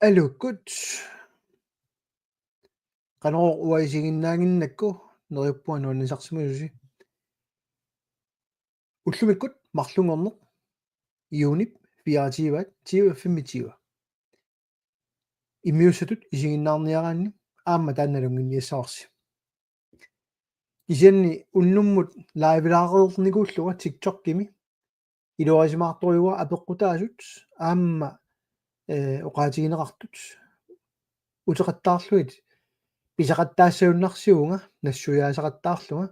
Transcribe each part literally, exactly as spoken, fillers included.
Aluukkut. Qanoq uanga isiginnaannginnakku neriuppunga nuannisarsimasusi. Ullumikkut marlunngorneq juunip fireogtyve, tyve femogtyve. Immiussatut isiginnaarniaraanni aamma taanna nalunnginniassavarsi. Kisianni unnummut livelaareernikuullunga TikTokimi iluarisimaartorujuuara apeqqutaasut aamma, eh, oqaatigineqartut uteqattaarlugit pisaqattaassagunnarsivunga nassuiaasaqattaarlunga.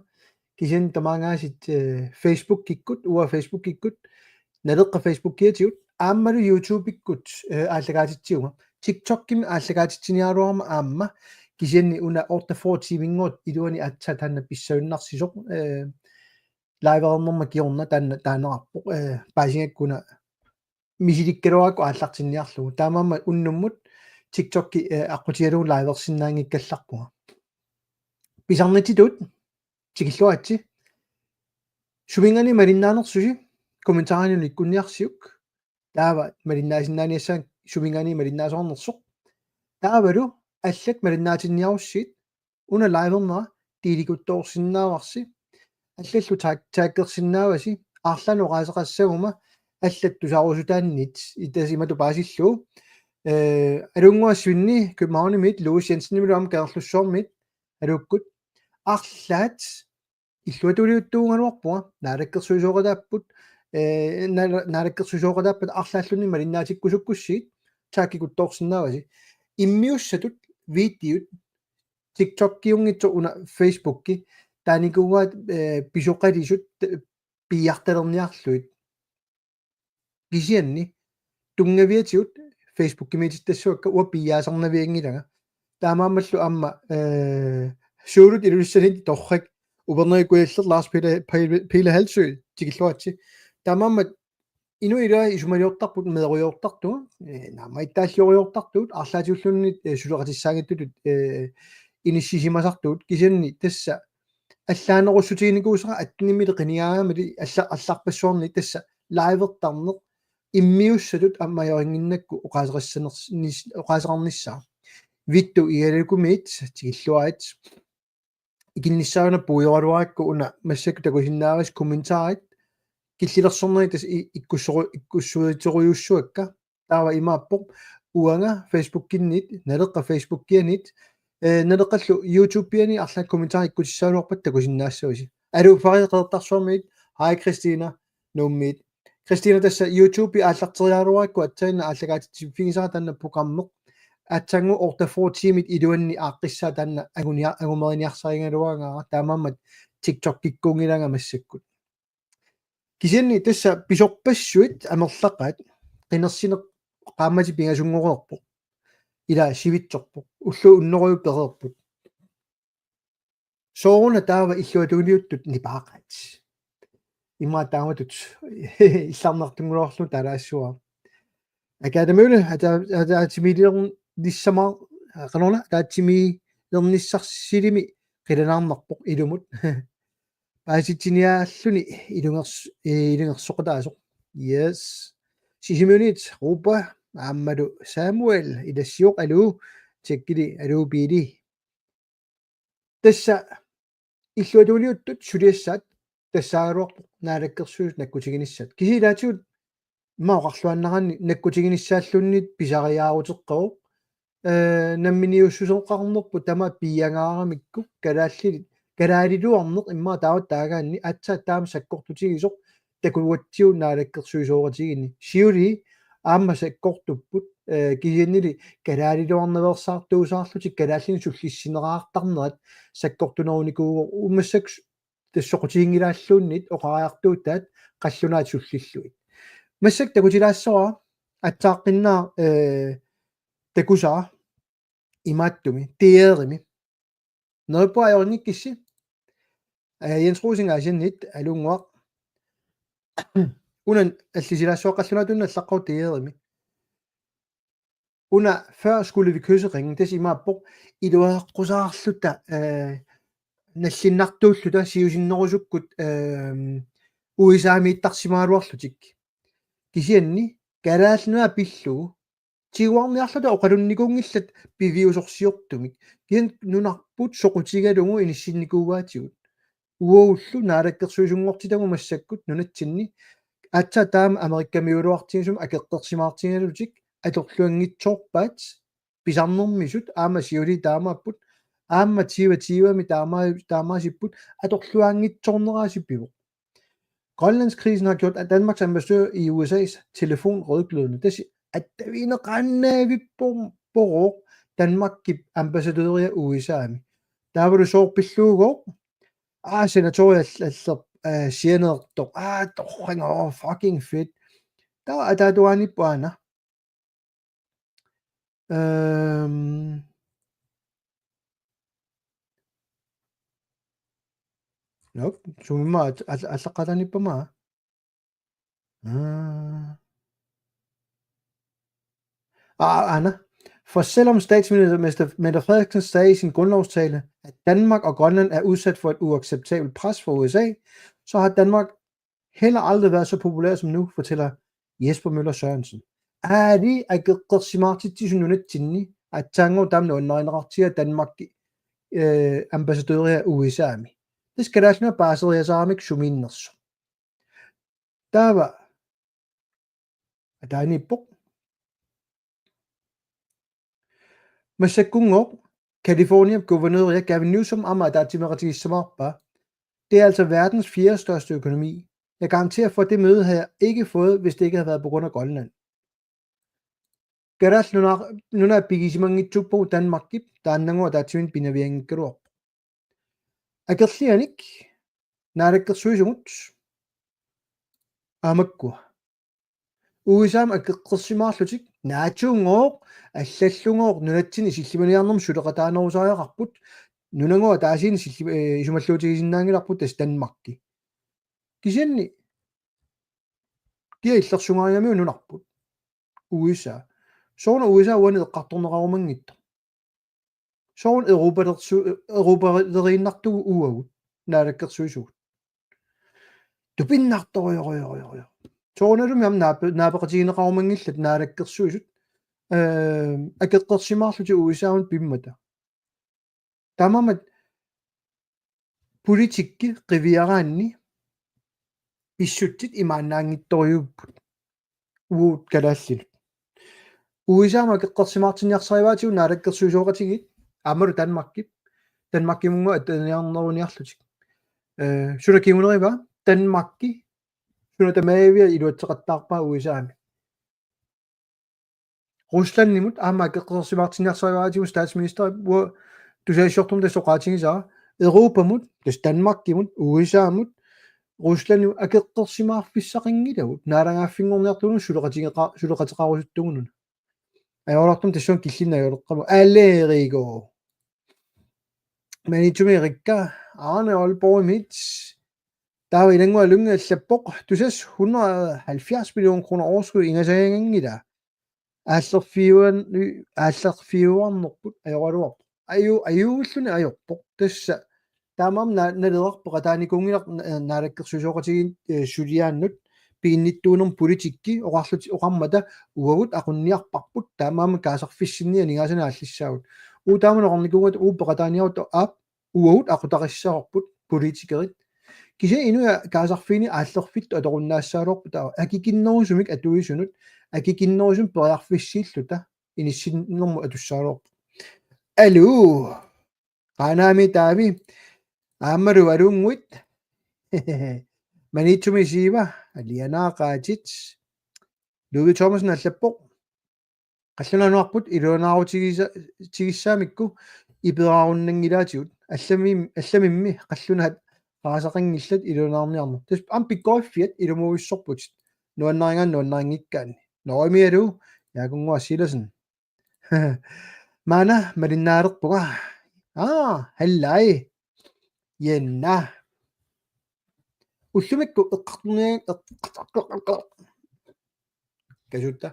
Kisianni tamaanga aasiit, eh, Facebookikkut, uanga Facebookikkut, Naleqqap Facebookiatigut aammalu YouTubeikkut, eh, aallakaatitsivunga. TikTokimi aallakaatitsiniaraluarama aamma, kisianni una otteogfyrre tiiminnguaq iluani aatsaat taanna pissagutsinnaarsisoq, eh, livereernerma kingorna taanna taaneqarpoq, eh, paasigakku una misilikkaluarakku aallartinniarlugu. Taamaammat unnummut TikTokki, eh, aqqutigalugu liversinnaanngikkallarpunga. Pisarnitsitut tikilluaritsi. Suminngaanniit malinnaanersusi kommentarinut ikkunniarsiuk. Taava malinnaasinnaaniassaanga suminngaanniit malinnaasoqarnersoq. Taavalu allat malinnaatinniarussigit una livernera delikuttoorsinnaavarsi. Allallu tag-, taggersinnaavasi, arlaannik oqaaseqassaguma allat tusaarusutaannit, itaasimatut paasillugu. Eh, Alunnguaq Svinni Københavnimiit, Louis Jensenimilu aamma Kangerlussuarmiit, aluukkut. Arlaat illuatungiliuttuugaluarpunga, naalakkersuisooqataapput, eh, naala-, naalakkersuisooqataapput arlaallunnik malinnaatikkusukkussigit, taggikuttoorsinnaavasi. Immiussatut videot, TikTokiunngitsoq una Facebooki, taanikuugaat, eh, pisoqalisut, eh, piiartalerniarlugit. Kisianni tunngaviatigut Facebookimiitittassuakka uanga piiaasarnavianngilanga. Taamaammallu aamma, eh, Suulut Ilulissaniittut torrak, Upernavik Kujalleq, Lars Peter, Peter, Peter Halsø, tikilluaritsi. Taamaammat inuit ilaat isumaliortarput meerujoortartugut, eh, naammagittaalliorijoortartugut, arlaatigulluunniit, eh, suleqatissaanngitsutut, eh, inissisimasartugut, kisianni tassa allaanerussutiginikuusara attenimili qinigaamali alla-, allarpassuarni tassa livertarneq immiussatut aamma ajorinnginnakku oqaaseqassaners-, nis-, oqaaseqarnissaa. Vittu Igalikumiit tikilluarit. Ikinnissaanut puigoraluarakku una massakkut takusinnaavasi kommentarit. Killilersornerit tassa i-, ikkussoru-, ikkussuiterujussuakka. Taava imaappoq uanga Facebookinniit, Naleqqap Facebookianiit, eh, Naleqqallu YouTubeani arlaat kommentarit ikkutissaagaluarpat takusinnaassavasi. Aluu Fari Qeqertarsuarmiit, hej Christina, Nuummiit. Christina, tassa YouTube aallarteriaraluarakku aatsaannguaq aallakaatitsiffigisara taanna programmi. Aatsaannguaq otteogfyrre tiimit iluanni aaqqissaaq taanna angunia-, angumeriniarsarigaluaraara, taamaammat TikTokikkuunngilanga massakkut. Kisianni tassa pisorpassuit amerlaqaat, qinersineq qaammatit pingasunngorpoq. Ila sivitsorpoq. Ulloq unnorujuk pereerput. Sooruna taava illuatungiliuttut nipaaqaat. Immaqa taamatut illarnartunngorlugu taalaassuara. Akademiuli ata-, ataatsimiilernissamaa, qanoruna, ataatsimiilernissarsilimi qilanaarnarpoq ilumut. Paasitsiniaalluni ilungers-, eh, ilungersoqataasoq. Yes. Sisimiuniit Rupa, aammalu Samuel, ilassivoq, aluu, Tjekkili, aluu, Piili. Tassa illuatungiliuttut suliassaat tassaagaluarpoq naalakkersuisut nakkutiginissat. Kisianni ilaatigut immaqa oqarluaannaraanni nakkutiginissaalluunniit pisariaaruteqqavoq. Eh, namminiussuseqarnerput tamaat piiangaaramikku kalaallit, kalaaliluarneq immaqa taava taagaanni aatsaat taama sakkortutigisoq takugatsigu naalakkersuisooqatigiinni. Siulii aamma sakkortupput, eh, kisiannili kalaaliluarnaveersaartuusaarlutik kalaallinik sullissineraartarnerat sakkortunerunikuuvoq, uummassaksu tassa soqutiginngilaalluunniit oqariartuutaat qallunaat sullillugit. Massakkut takutilaassavara atsaaqqinnaaq, eh, takusara imaattumi, D R-imi. Neriuppunga ajorinngikkussi. Eh, Jens Rosing Aasianniit, aluunnguaq. Una allisilaassuaq qallunaatunnut allaqqavoq D R-imi. Una Før skulle vi kysse ringen, tassa imaappoq iluaqqusaarluta, eh, nallinnartuulluta siusinnerusukkut, eh, U S A-miittarsimagaluarlutik. Kisianni Kalaallit Nunaat pillugu tiguarniarluta oqalunnikuunngillat piviusorsiortumik. Kisianni nunarput soqutigalugu inissinnikuuaatigut. Uagullu naalakkersuisunngortitagut massakkut nunatsinni aatsaat taama Amerikkamiuugaluartigisumik akeqqersimaartigigalutik atorluanngitsoorpaat pisarnermisut aamma siuliit taamaapput aamma tyve tyve-mi taama-, taamaasipput atorluanngitsoorneraasiipput. Grønlandskrisen har gjort Danmarks ambassadør i U S A's telefon rødglødende. Tassa attavigineqaannavippoq Danmarkip ambassadøria U S A-mi. Taavalu soorlu pillugu aa, senatoriallalleq, aa, sianeertoq. Aa, torranga, fucking fedt. Taava ataatuaaniippoq aana. Øhm. Nå, sumimmaat al-, al-, allaqqaataaniippama. Ah. Ah, Anna. For selvom statsminister Mette Frederiksen sagde i sin grundlovstale, at Danmark og Grønland er udsat for et uacceptabelt pres fra U S A, så har Danmark heller aldrig været så populær som nu, fortæller Jesper Møller Sørensen. Aali akeqqersimaartitsisut nunatsinni aatsaannguaq taama nuannarineqartigaa Danmarki, øh, ambassadøria U S A-mi. Tassa Kalaallit Nunaat paaseriasaaramik sumiinnersoq. Taava ataaniippoq. Massakkunngooq California guvernøria Gavin Newsom aamma ataatsimeeqatigissamaarpaa. Det er altså verdens fjerde største økonomi. Jeg garanterer for, at det møde havde jeg ikke fået, hvis det ikke havde været på grund af Grønland. Kalaallit Nunaat, Nunaat pigisimanngitsuuppagu Danmarkip taannagooq ataatsimiinneq pinavianngikkaluarpoq. Akerlianik naalakkersuisugut aamakkua. U S A-mi akeqqersimaarlutik naatsuunngooq, allallungooq, nunatsinni sillimaniarnermut suleqataanerusariaqarput, nunagooq ataasiinnaq silli-, øh, isumalluutigisinnaanngilarput tassa Danmarki. Kisianni kia illersugarigaarami nunarput? U S A. Sooruna U S A uani eqqartorneqarumanngitsoq? Sooruna Europalersu-, Europaleriinnartugut uagut naalakkersuisugut? Tupinnartorujorujorujorujor. Soorunalumi aamma naape-, naapeqatigineqarumanngillat naalakkersuisut, øh, akeqqersimaarlutik U S A-mut pimmata. Taamaammat politikki qiviaraanni pissutsit imaannaanngitsorujuupput uagut kalaallinut. U S A-mut akeqqersimaartinniarsarivaatigut naalakkersuisooqatigiit aammalu Danmarkip, Danmarkimunngooq attavigineqarniarlutik. Øh, suna kingunerivaa Danmarki suna tamaviaat iluatseqattaarpaa U S A-mi? Ruslandimut aamma akeqqersimaartinniarsarivaatigut statsminister uanga tusagassiortumut tassa oqaatigisara Europamut, tassa Danmarkimut, U S A-mut, Ruslandimut akeqqersimaarfissaqanngilagut naalagaaffinngorniartugut suleqatigeqa-, suleqateqarusuttugut una. Ajoraluartumik tassunga killinneq ajoleqqammat. Alerigo. Maniitsumi Erikka, Arne Aalborgimit. Taava Ilannguaq Lynge allappoq, tusass hundrede og halvfjerds millioner kroner overskud ingasaaganngilaq. Aallerfiuan-, aallerfiuarnerput ajoraluarpoq. Aju-, ajuulluni ajorpoq. Tassa taamaammat na-, Naleraq peqataanikuunngilaq na-, naalakkersuisooqatigiit, øh, suliaannut piginnittuunermut politikki oqarlutik oqarmata uagut aqunniarparput taamaammat kaasarfissinni aningaasanik aallissaagut. Uu taama oqarnikuugatta uu peqataaniarutta aap uagut aqutarissavarput politikerit. Kisianni inuit kaasarfiini aallerfittut atorunnaassaagaluarput taava akikinnerusumik atuisunut, akikinnerusumik periarfissiilluta inissinnermut atussaagaluarput. Aluu. Qaanaami Taavi. Aammalu Aluunnguit. Maniitsumi Siiva. Alianaaqaatit. Ludvig Thomasen allappoq. Qallunaat Nunaarput iluanaarutigisa-, tigissaamikku iperaarunnaanngilaatigut. Allamim-, allamimmi qallunaat qaasaqanngillat iluanaarniarneq. Tassa aamma pikkoriffiat ilumuuissorputit. Nuannarigaanni nuannarinngikkaanni. Norimialu Jaakunnguaq Silassen. Maanna malinnaalerpunga. Aa, hallai. Janna. Ullumikkut eqqartornian-, eqqartor-, kasuutta.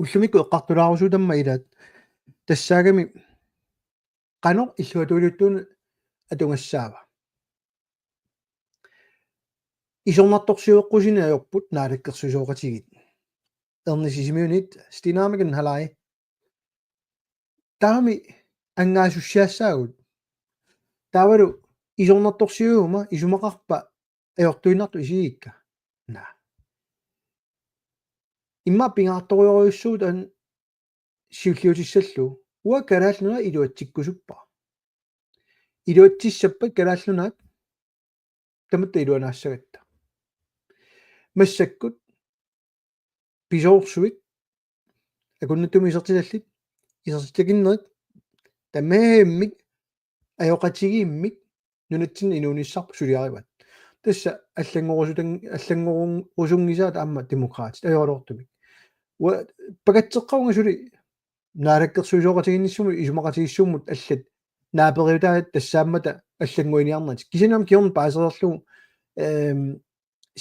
Ullumikkut eqqartulaarusuutamma ilaat. Tassaagami qanoq illuatungiliuttuuneq atugassaava. Isornartorsiueqqusineq ajorput naalakkersuisooqatigiit. Erni Sisimiunit, Stina Mikael, halai. Taami angaasussiassaagut. Taavalu isornartorsiuuma isumaqarpa ajortuinnartut isigikka. Naa. Immaqa pingaartorujorujussuuvoq taanna siulliutissallugu. Uanga Kalaallit Nunaat iluatsikkusuppara. Iluatsissappat Kalaallit Nunaat tamatta iluanaassagatta. Massakkut pisoorsuit, akunnattumik isertitallit, isertitakinnerit, tamarmik ajoqatigiimmik nunatsinni inuunissarput suliarivaat. Tassa allanngorusutan-, allanngorusunngisaat aamma Demokraatit ajoraluartumik. Uanga pakatseqqavunga suli naalakkersuisooqatigiinnissamut isumaqatigiissummut allat naaperiutaat tassaammata allannguiniarnatik. Kisianni aamma kingorna paasereerlugu, ehm,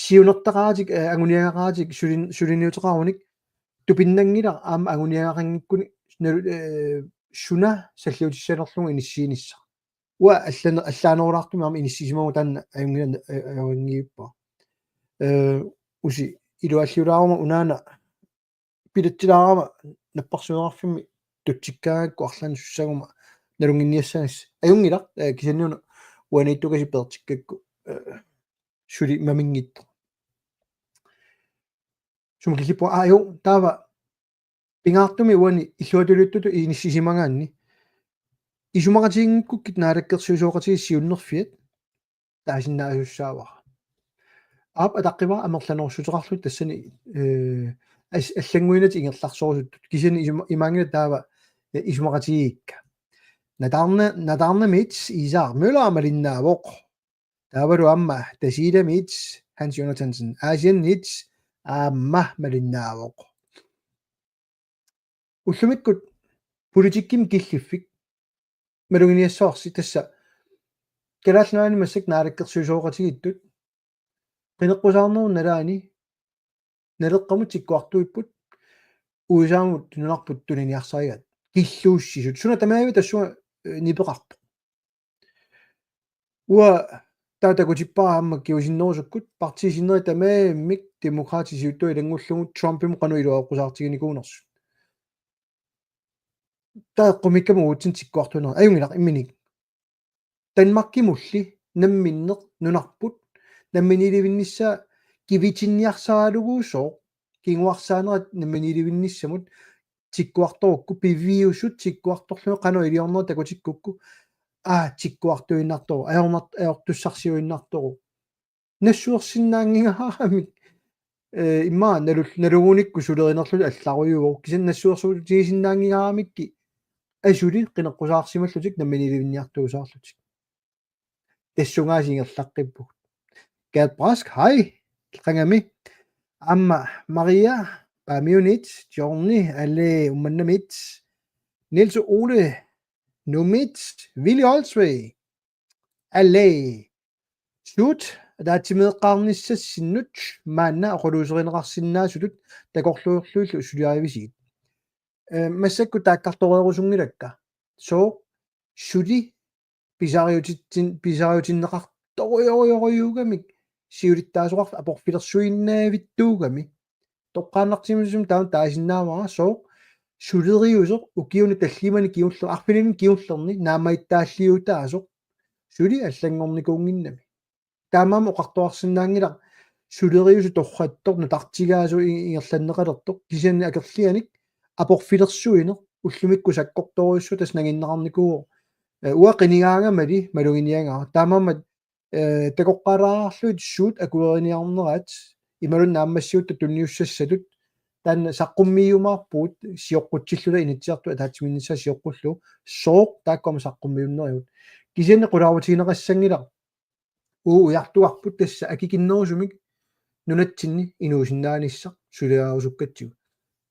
siunertaqaratik, eh, anguniagaqaratik sulin-, suliniuteqarunik tupinnanngilaq aamma anguniagaqanngikkunik nalu-, eh, suna salliutissanerlugu inissiinissaq. Uanga allan-, allaanerulaartumik aamma inissisimavunga taanna ajunngila-, eh, ajunngippa. Eh, usi ilualliulaaruma unaana pilatsilaarama napparsimanerarfimmi tutsikkaangakku arlaannik sussaguma nalunnginniassagassi. Ajunngilaq, eh, kisianni una uaniittukasik peertikkakku, eh, suli maminngitsoq. Sumi killippunga, aa, jo, taava pingaartumik uani illuatungiliuttutut inissisimagaanni isumaqatiginngikkukkit naalakkersuisooqatigiit siunnerfiat taasinnaasussaavara. Aap, ataqqivara amerlanerussuteqarlutik tassani, eh, as-, allannguinatik ingerlaarsorusuttut. Kisianni isuma-, imaanngilaq taava, eh, isumaqatigiikka. Nataarna-, Nataarnamiit Iisaaq Møller malinnaavoq. Taavalu aamma Tasiilamiit Hans Jonathansen. Aasianniit aamma malinnaavoq. Ullumikkut politikkimi killiffik maluginiassavarsi tassa Kalaallit Nunaanni massakkut naalakkersuisooqatigiittut qineqqusaarnerup nalaani Naleqqamut tikkuartuipput U S A-mut nunarput tuniniarsarigaat. Killuussisut. Suna tamaavik tassunga, eh, nipeqarpoq. Uanga taava takutippara aamma kingusinnerusukkut partiit sinneri tamarmik Demokraatit siuttut ilanngullugu Trumpimut qanoq iluaqqusaartiginikuunersut. Taava eqqumiikkamik uatsinnut tikkuartuinerat. Ajunngilaq imminik. Danmarkimulli namminneq nunarput namminiilivinnissaa kivitinniarsaralugu sooq kinguarsaanerat namminiilivinnissamut tikkuartorukku piviusut tikkuartorlugit qanoq iliornerat takutikkukku, aa, tikkuartuinnartoq, ajornart-, ajortussarsiuinnartoq. Nassuersinnaanngikkaluaramik, eh, immaqa nalul-, nalugunikkut sulerinerlutik allarujuuvoq, kisianni nassuersuutigisinnaanngikkaluaramikku asuli qineqqusaarsimallutik namminiilivinniartuusaarlutik. Tassungaasiit ingerlaqqippugut. Gert Brask, hej. Qangami. Aamma Maria, Paamiunit, Johnny, Ale Uummannamit, Niels Ole, Nuummiit, Willy Olsvig, Ale. Suut ataatsimeeqqaarnissassinnut maanna oqaluuserineqarsinnaasutut takorluuinnarlutillu suliarivisigit. Eh, massakkut taakkartoreerusunngilakka. Sooq suli pisariutitsin-, pisariutinneqartorujorujussuugamik siulittaasoqarfik aporfilersuinnaavittuugami. Toqqaannartumik taanna taasinnaavara sooq suleriuseq ukiuni tallimani kingullerni, arfinilinni kingullerni naammagittaalliutaasoq suli allanngornikuunnginnami. Taamaammat oqartoqarsinnaanngilaq suleriuseq torrattoq nutartigaasoq i-, ingerlanneqalertoq, kisianni akerlianik aporfilersuineq ullumikkut sakkortoorujussuaq tassa nanginneqarnikuuvoq. Eh, uanga qinigaangamali maluginiagara. Taamaammat, eh, takoqqaalaarlugu suut akueriniarnerat imaluunniit naammassivugut tunniussassatut taanna saqqummiumaarpugut sioqqutsilluta Inatsisartut ataatsimiinnissaat sioqqullugu sooq taakku aamma saqqummiunnerigut. Kisianni qularuutigineqassanngilaq uu ujartugarput tassa akikinnerusumik nunatsinni inuusinnaanissaq suliarusukkatsigu.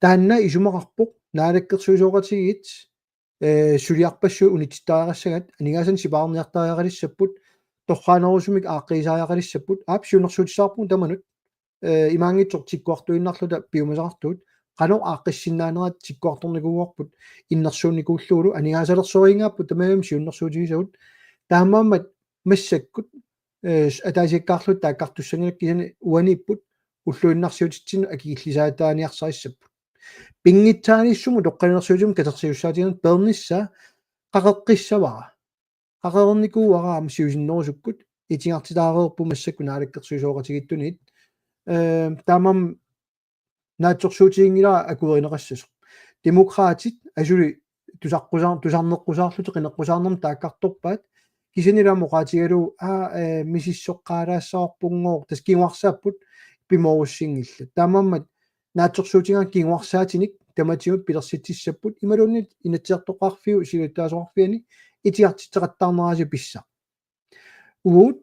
Taanna isumaqarpoq naalakkersuisooqatigiit, eh, suliarpassuit unitsittariaqassagaat, aningaasanik sipaarniartariaqalissapput, torraanerusumik aaqqiisariaqalissapput, aap siunnersuutissavarput tamanut, eh, imaanngitsoq tikkuartuinnarluta piumasaqartugut, qanoq aaqqissinnaanerat tikkuartornikuuarput, innersuunnikuullugulu, aningaasalersoringaapput tamarmik siunnersuutigisagut, taamaammat massakkut, eh, ataasiakkaarluta taakkartussanngilakka kisianni uaniipput ulluinnarsiutitsinnut akikillisaataaniarsarissapput. Pinngitsaaliissummik utoqqalinersiutimut katersisussaatigineq peernissaa qaqeqqissavara. Qaqernikuuara aamma siusinnerusukkut itigartitaareerput massakkut naalakkersuisooqatigiittunit. Ehm, taamaammat naatsorsuutiginngilara akuerineqassasoq. Demokraatit asuli tusaqqusaar-, tusarneqqusaarlutik qineqqusaarnermik taakkartorpaat. Kisianni aamma oqaatigalugu, aa, eh, misissoqqaalaassavarpugooq, tassa kinguarsaapput pimoorussinngillat. Taamaammat naatsorsuutigaara kinguarsaatinik tamatigut pilersitsissapput imaluunniit Inatsisartoqarfiup siulittaasoqarfiani itigartitseqattaarnerisa pissaq. Uagut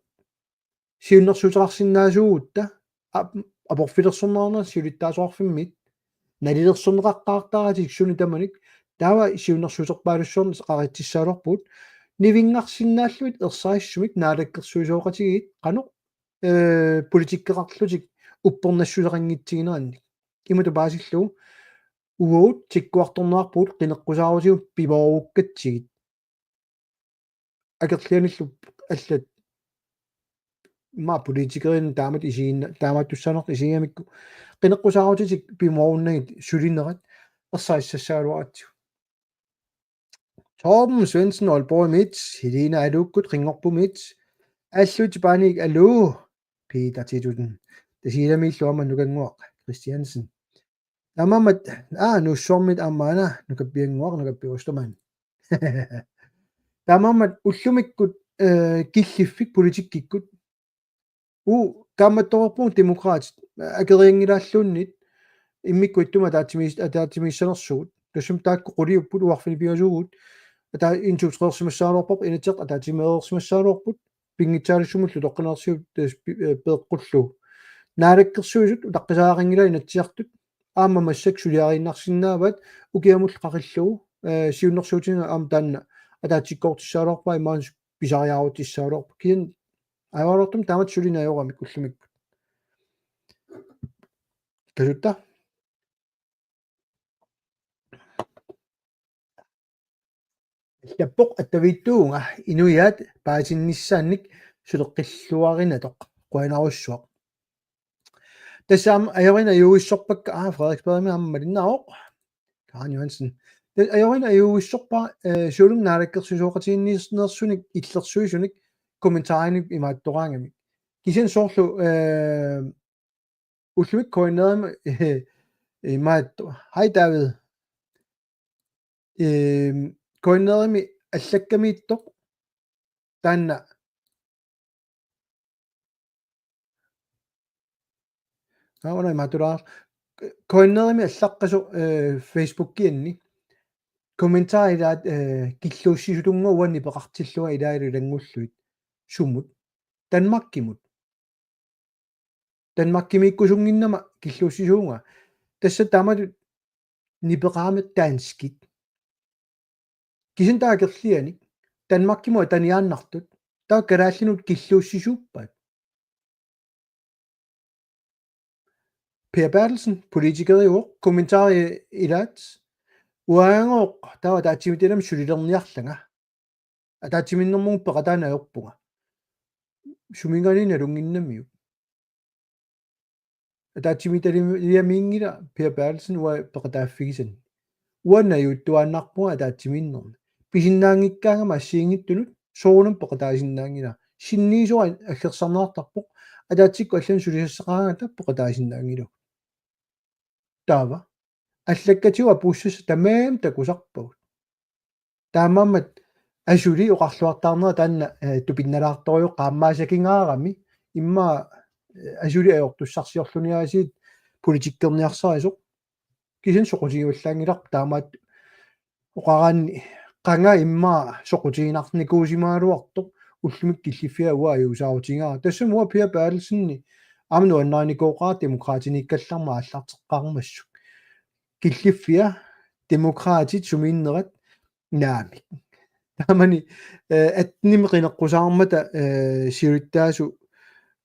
siunnersuuteqarsinnaasuugutta ap-, aporfilersorneqarnera siulittaasoqarfimmit nalilersorneqaqqaartaratik suni tamanik taava siunnersuuterpaalussuarnik seqaritsissagaluarpugut nivinngarsinnaallugit ersarissumik naalakkersuisooqatigiit qanoq, eh, politikkeqarlutik uppernassuseqanngitsiginerannik. Imatut paasillugu uagut tikkuartorneqarpugut qineqqusaarutigut pimoorukkatsigit. Akerlianillu allat immaqa politikerinut taamatut isiginna-, taamaattussaanertut isigigamikku qineqqusaarutitik pimoorunnagit sulinerat ersarissassagaluaratsigu. Torben Svendsen Aalborgimiit, Helena Aluukkut Qinngorpumiit, Allut Panik Aluu, Peter Titussen. Tasiilamiillu aamma Nukannguaq Christiansen. Taamaammat, aa, Nuussuarmiit aamma una, Nukappiannguaq, Nukappi Ostermann. Taamaammat ullumikkut, eh, killiffik politikkikkut. Uu, kaammattoreerpugut Demokraatit, eh, akerianngilaalluunniit, immikkut ittumik ataatsimiis-, ataatsimiissanersugut. Tassami taakku quliupput uarfinni pingasuugut, ataa-, intuutereersimassagaluarparput, Inatsisartut ataatsimeereersimassagaluarput, pinngitsaaliissummillu utoqqalinersiut, eh, pi-, eh, peeqqullugu. Naalakkersuisut utaqqisariaqanngilaat Inatsisartut, aamma massakkut suliariinnarsinnaavaat ukiamut qaqillugu, eh, siunnersuutigineq aamma taanna ataatsikkoortissagaluarpaa imaluunniit pisariaarutissagaluarpaa. Kisianni ajoraluartumik taamatut suli najoramik ullumikkut. Kasutta. Allappoq attaviittuuvunga inuiaat paasinnissaannik suleqqilluarinatoq qujanarsuaq. Tassa aamma ajorina ajuugissorpakka, aa, Frederiksbergimi aamma malinnaavoq. Karen Johansen. Tassa ajorina ajuugissorpara, eh, Siumup naalakkersuisooqatigiinneersunik illersuisunik kommentaarinik imaattoraangamik. Kisianni soorlu, eh, ullumikkut K N R-imi, eh, imaattoq. Hej David. Ehm, K N R-imi allakkamiittoq taanna. Aa, una imaattoraaq. K N R-imi allaqqasoq, eh, Facebookianni. Kommentarit ilaat, eh, killuussisutunngooq uani peqartillunga ilaalu ilanngullugit. Sumut? Danmarkimut. Danmarkimiikkusunnginnama killuussisuuvunga. Tassa taamatut nipeqarami danskit. Kisianni taava akerlianik Danmarkimut ataniaannartut taava kalaallinut killuussisuuppat? Per Berthelsen, politikeriuvoq, kommentarit ilaat: Uangooq taava ataatsimiititaliami sulilerniarlanga. Ataatsimiinnermut peqataanut ajorpunga. Suminngaanniit nalunnginnamiuk? Ataatsimiititaliamiinngilaq Per Berthelsen uanga peqataaffigisannut. Uanga najuuttuaannarpunga ataatsimiinnermi. Pisinnaanngikkaangama assigiinngitsunut soorunami peqataasinnaanngilanga. Sinniisoq aggersarneqartarpoq. Ataatsikkut allanut sulisassaqaraangata peqataasinnaanngilagut. Taava allakkatigut apuussassat tamarmik takusarpagut. Taamaammat asuli oqarluartaarnera taanna, eh, tupinnalaartorujuk qaammaasakkingaarami immaqa, eh, asuli ajortussarsiorluni aasiit politikkerniarsarisoq. Kisianni soqutigivallaanngilarput taamaattoq oqaraanni qanga immaqa soqutiginarnikuusimagaluartoq ullumikkut killiffia uanga ajuusaarutigaara. Tassami uanga Per Berthelsenip aamma nuannarinikooqaara Demokraatiniikkallarmat aallarteqqaarmassuk. Killiffia Demokraatit sumiinnerat naamik. Taamani, eh, attenimi qineqqusaarmata, eh, siulittaasu-,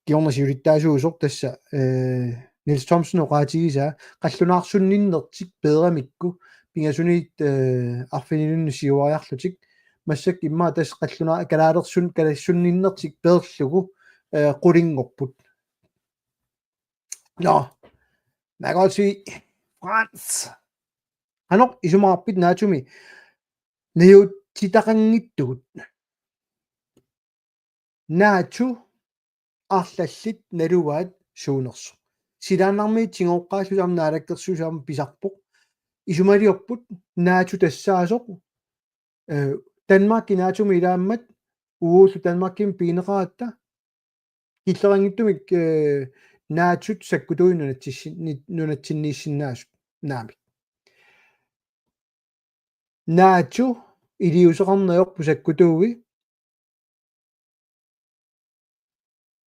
kingorna siulittaasuusoq tassa, eh, Niels Thomsen oqaatigisaa qallunaarsunninnertik peeramikku pingasuniit, eh, arfinilinnik siuariarlutik massakkut immaqa tassa qallunaa-, kalaalersun-, kalassunninnertik peerlugu, eh, qulinngorput. Nå, man kan godt sige, Frans. Qanoq isumaqarpit NATO-mi najuutsitaqanngitsugut? NATO arlallit naluaat suunersoq. Silaannarmiit tigooqqaallutik aamma naalakkersuisut aamma pisarpoq. Isumaliorput NATO tassaasoq, øh, Danmarki NATO-mi ilaammat, uagullu Danmarkimut pigineqaratta, killeqanngitsumik, øh, NATO-t sakkutuui nunatsinni-, nunatsinniissinnaasut naamik. NATO iliuuseqarneq ajorput sakkutuui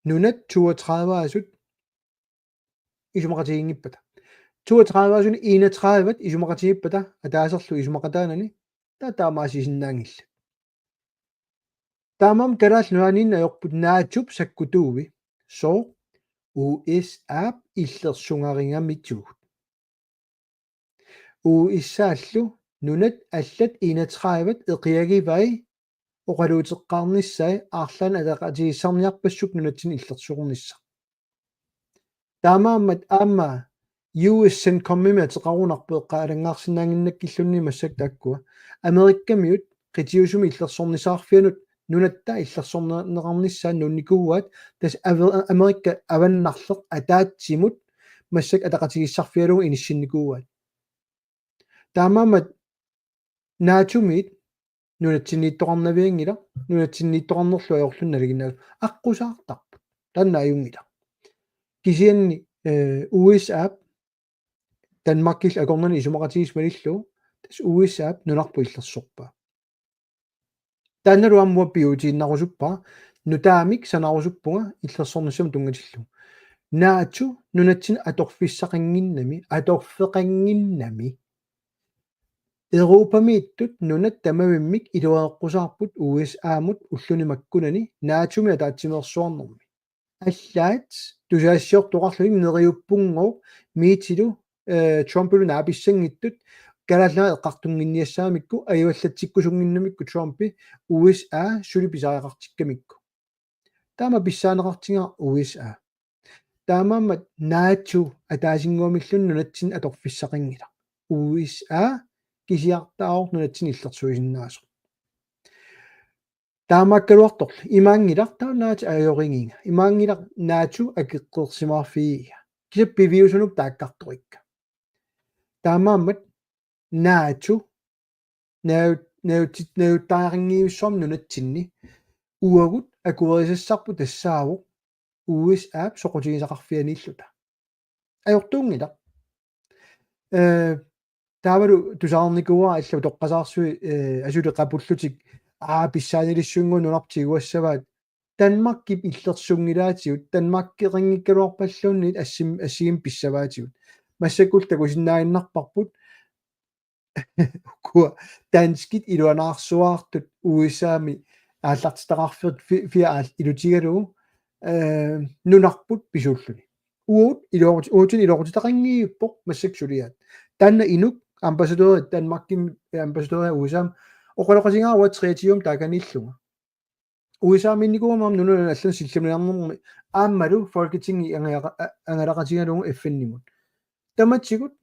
nunat toogtredive-asut isumaqatiginngippata. Toogtredive-asut enogtredive isumaqatigippata ataaserlu isumaqataanani, taava taamaasisinnaanngillat. Taamaammat Kalaallit Nunaanniinneq ajorput NATO-p sakkutuui, sooq? U S A-p illersugaringamituut. U S A-llu nunat allat enogtredive eqiagivai oqaluuteqqaarnissai arlaannik ataqatigiissaarniarpassuk nunatsinni illersuunissaq. Taamaammat aamma U S-CENTCOM-imi ateqarunarpoq, eqqaalangaarsinnaannginnakkilluunniit massakkut taakkua. Amerikamiut qitiusumik illersornissaarfianut nunatta illersorneqarnissaat nuunnikuuaat, tassa Aver-, Amerika avannarleq ataatsimut massakkut ataqatigiissaarfigalugu inissinnikuuaat. Taamaammat NATO-miit nunatsinniittoqarnavianngilaq, nunatsinniittoqarnerlu ajorluni nalinginnaasoq, aqqusaartarput. Taanna ajunngilaq. Kisianni, øh, U S A-p Danmarkillu akornanni isumaqatigiissut malillugu, tassa U S A-p nunarput illersorpaa. Taannalu aamma piutiinnarusuppara, nutaamik sanarusuppunga illersornissamut tunngatillugu. NATO nunatsinni atorfissaqannginnami, atorfeqannginnami. Europamiittut nunat tamavimmik iluareqqusaarput U S A-mut ulluni makkunani NATO-mi ataatsimeersuarnermi. Allaat tusagassiortoqarluni neriuppunngooq Mette-lu, øh, Trumpilu naapissanngitsut, Kalaallit Nunaat eqqartunnginniassagamikku, ajuallatsikkusunnginnamikku Trumpi U S A suli pisariaqartikkamikku. Taama pissaaneqartigaaq U S A. Taamaammat NATO ataasinnguamilluunniit nunatsinni atorfissaqanngilaq. U S A kisiartaavoq nunatsinni illersuisinnaasoq. Taamaakkaluartorli imaanngilaq taava NATO ajorigiga. Imaanngilaq NATO akeqqersimaarfigiga. Kisianni piviusunut taakkartorikka. Taamaammat NATO naju-, najuutsit-, najuuttariaqanngivissormi nunatsinni uagut akuerisassarput tassaavoq U S A-p soqutigisaqarfianiilluta. Ajortuunngilaq. Øh, taavalu tusarnikuuara allat utoqqasaarsui, øh, asuli qapullutik, aa, pissaanilissuinngooq nunarput tiguassavaat. Danmarkip illersunngilaatigut, Danmarkeqanngikkaluarpalluunniit assim-, assigiimmik pissavaatigut. Massakkullu takusinnaaginnarparput ukua danskit iluanaarsuaartut U S A-mi aallartitaqarfiit fi-, fia aal-, ilutigalugu, øh, nunarput pisuulluni. Uagut iluaqut-, uagutsinnut iluaqutitaqanngivippoq massakkut suliaat. Taanna inuk ambassadøri Danmarkimi, ambassadøri U S A-mi oqaloqatigaara uanga treogtyve taakaniillunga. U S A-miinnikuugama aamma nunanut allanut sillimaniarnermi aammalu Folketingi angalaqa-, a-, angalaqatigalugu F N-imut. Tamatigut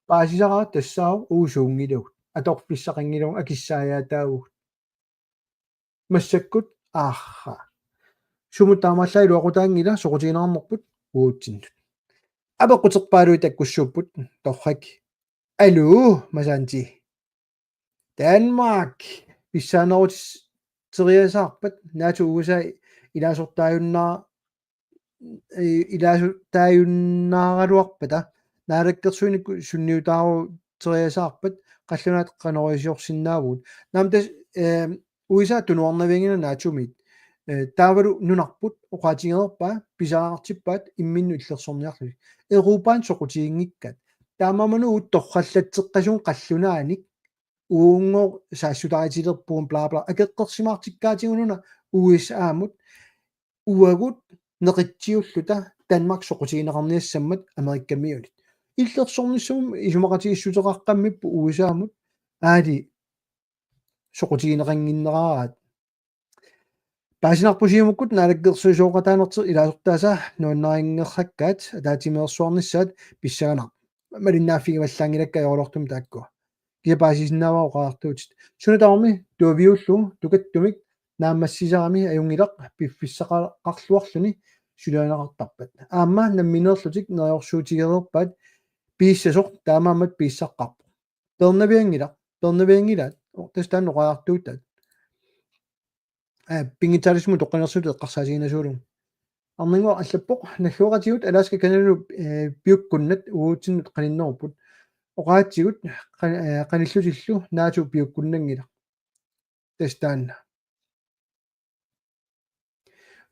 paasisaraat tassaavoq uagut suunngilagut, atorfissaqanngilagut, akissaajaataavugut. Massakkut aarraa. Sumut taamaallaat iluaqutaanngilaq soqutiginarnerput uatsinnut. Apeqquterpaaluit takkussuupput, torrak. Aluu, Masanti. Danmark pissaaneruteriasaarpat, NATO U S A ilaasortaajunnaa-, i-, ilaasortaajunnaaraluarpata, naalakkersuinikkut sunniutaaruteriasaarpat, qallunaat qanoq iliorsinnaavugut. Naamik tassa, øh, U S A tunuarnavianngilaq NATO-miit. Øh, taavalu nunarput oqaatigereerpaa, pisariaqartippaat imminnut illersorniarlutik. Europaanut soqutiginngikkaat. Taamaammat uagut torrallatseqqasugut qallunaanik, uunngooq saassutaarutilerpugut bla bla. Akeqqersimaartikkaatigut una U S A-mut, uagut neqitsiulluta Danmark soqutigineqarniassammat Amerikamiunit. Illersornissamut isumaqatigiissuteqaqqammipput U S A-mut, aali soqutigineqannginneraaraat. Paasinarpoq Siumukkut naalakkersuisooqataanertik ilaasortaasa nuannarinngerrakkaat ataatsimeersuarnissaat pissanganarpoq. Malinnaaffigivallaanngilakka ajoraluartumik taakkua. Kisianni paasisinnaavara oqariartuutit. Suna tamarmi tuaviullugu tukattumik naammassisarami ajunngilaq piffissaqarluarluni suliarineqartarpat. Aamma nammineerlutik neriorsuutigereerpaat piissasoq taamaammat piissaqqaarpoq. Peernavianngilaq, peernavianngilaat, o, tassa taanna oqariartuutaat. Aa, pinngitsaaliissummik toqqanersuut eqqarsaatiginasoorlugu. Arnannguaq allappoq, naggueqatigut Alaska Canadalu, eh, piukkunnat uagutsinnut qaninnerupput. Oqaatsigut, qan-, eh, qanillutillu NATO piukkunnanngilaq. Tassa taanna.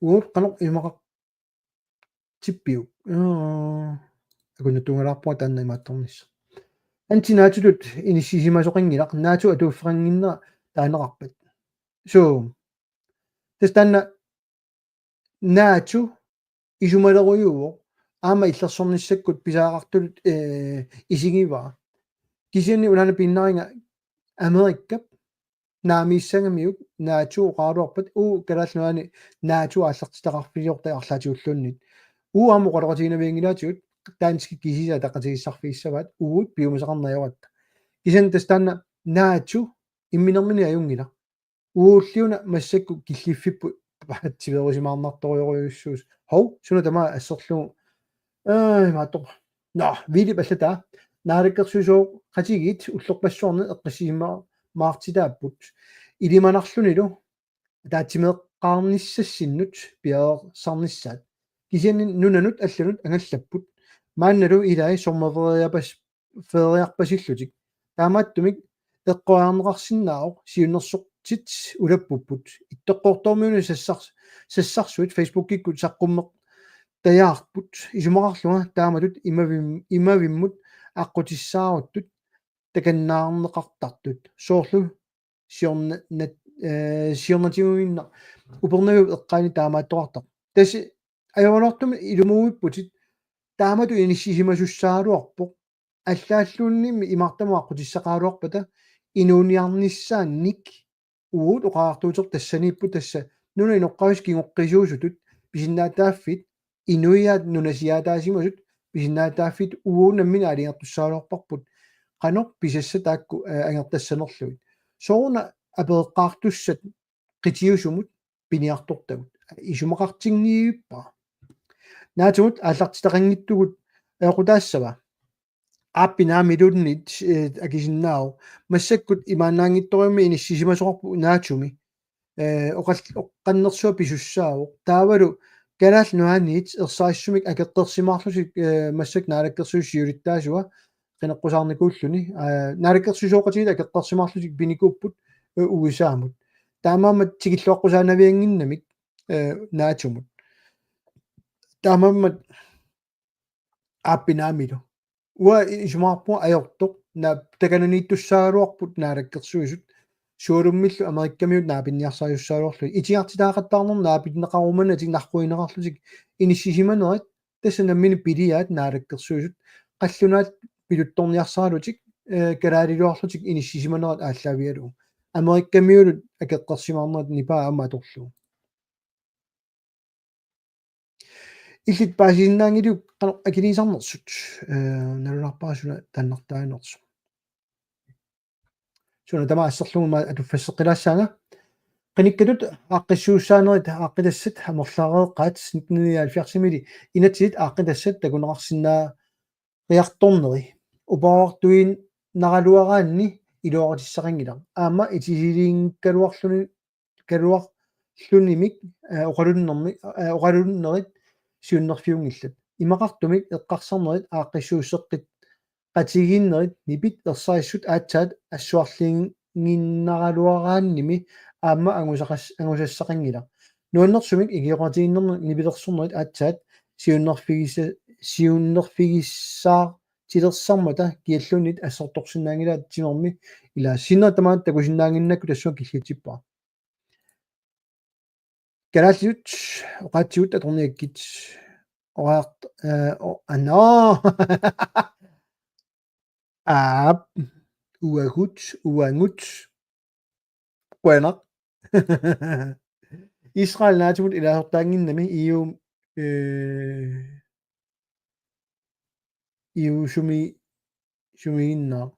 Uagut qanoq imaqartippiuk. Aa, akunnattuungalaarpunga taanna imaattornissaq. Anti NATO-tut inissisimasoqanngilaq, NATO atuuffeqannginnera taaneqarpat. So, tassa taanna NATO isumalerujuuvoq, aamma illersornissakkut pisariaqartutut, eh, isigivara. Kisianni unaana piinnarinnga Amerikap naamissangamiuk NATO oqaraluarpat, uu Kalaallit Nunaanni NATO aallartitaqarfiliorta arlaatigulluunniit. Uu aamma oqaloqatiginavianngilaatigut, danskit kisiisa ataqatigiissaarfigissavaat, uagut piumasaqarneq ajoratta. Kisianni tassa taanna NATO imminermini ajunngilaq. Uagulliuna massakkut killiffipput paatsiveerusimaarnartorujorujussuusoq. Hov, suna tamaat asserlugu. Aa, imaattoq. Nå, Vilip allataa. Naalakkersuisooqatigiit ullorpassuarni eqqissisimaartitaapput. Ilimanarlunilu ataatsimeeqqaarnissassinnut piareersarnissaat. Kisianni nunanut allanut angallapput. Maannalu ilai sommerferiarpas-, feriarpasillutik. Taamaattumik eqqoriarneqarsinnaavoq siunnersortit ulappupput. Ittoqqortoormiunut sassars-, sassarsuit Facebookikkut saqqummertajaarput. Isumaqarlunga taamatut imavim-, imavimmut aqqutissaaruttut takannaarneqartartut. Soorlu siorna-, nat-, eh, siornatigiinnaq Upernaviup eqqaani taamaattoqartarpoq. Tassa ajoraluartumik ilumuuipputit taamatut inissisimasussaagaluarpoq. Allaalluunniimmi imartamut aqqutissaqaraluarpata inuuniarnissaannik uagut oqariartuuteqartut tassaniipput tassa nunap inoqqaavisut kingoqqisuusutut pisinnaatitaaffii inuiaat nunasiaataasimasut pisinnaatitaaffii uagut nammineq aalajangertussaagaluarparput qanoq pisassat taakku, eh, angertassanerlugit. Sooruna apereqqaartussat qitiusumut piniartortagut. Isumaqartinngivippara. NATO-mut aallartitaqanngitsugut ajoqutaassava? Aappi naamiluunniit, eh, akisinnaavoq. Massakkut imaannaanngitsorujummik inissisimasoqarpoq NATO-mi. Eh, oqal-, oqqannersuaq pisussaavoq. Taavalu Kalaallit Nunaanniit ersarissumik akeqqersimaarlutik, eh, massakkut naalakkersuisut siulittaasuat qineqqusaarnikuulluni. Eh, naalakkersuisooqatigiit akeqqersimaarlutik pinikuupput, eh, U S A-mut. Taamaammat tikilluaqqusaanaviannginnamik, eh, NATO-mut. Taamaammat aappi naamilu. Uanga isumaqarpunga ajortoq, na-, takananiittussaagaluarput naalakkersuisut. Sualummillu Amerikkamiut naapinniarsarisussaagaluarlugit. Itigartitaaqattaarnermut naapinneqarumanatik narruineqarlutik inissisimanerat, tassa nammineq piliaat naalakkersuisut. Qallunaat piluttorniarsaralutik, eh, kalaaliuarlutik inissisimanerat aallaavigalugu. Amerikkamiunut akeqqersimaarnerat nipaa aamma atorlugu. Illit paasisinnaanngiliuk qanoq akiliisarnersut, eh, nalunaarpara suna taannartaanersoq. Suna tamaat asserlugu aamma atuffasseqqilaassaanga. Qinikkatut aaqqissuussaanerit aaqqitassat amerlareeqqaat nitten nioghalvfjerds-imili inatsisit aaqqitassat takuneqarsinnaariartorneri. Uparuartuinnaraluaraanni iluaqutissaqanngilaq. Aamma itisiliinngikkaluarluni kaluarlunimik, eh, oqalunnermi, eh, oqalunnerit siunnerfiunngillat. Imaqartumik eqqarsarnerit aaqqissuusseqqit qatigiinnerit nipit ersarissut aatsaat assuarliinnginnaraluaraannimi aamma angusaqas-, angusassaqanngilaq. Nuannersumik ikioqatigiinnermik nipilersornerit aatsaat siunnerfigisa-, siunnerfigisaartilersarmata kialluunniit assortorsinnaanngilaat timermi ilaa sinnera tamaat takusinnaannginnakku tassunga killitsippara. Kalaallisut oqaatsigut atorniakkit oqaart-, eh, o-, anna. Aap, uagut, uagut. Qujanaq. Israel NATO-mut ilaasortaannginnami E U, eh, E U sumi-, sumiginnaaq.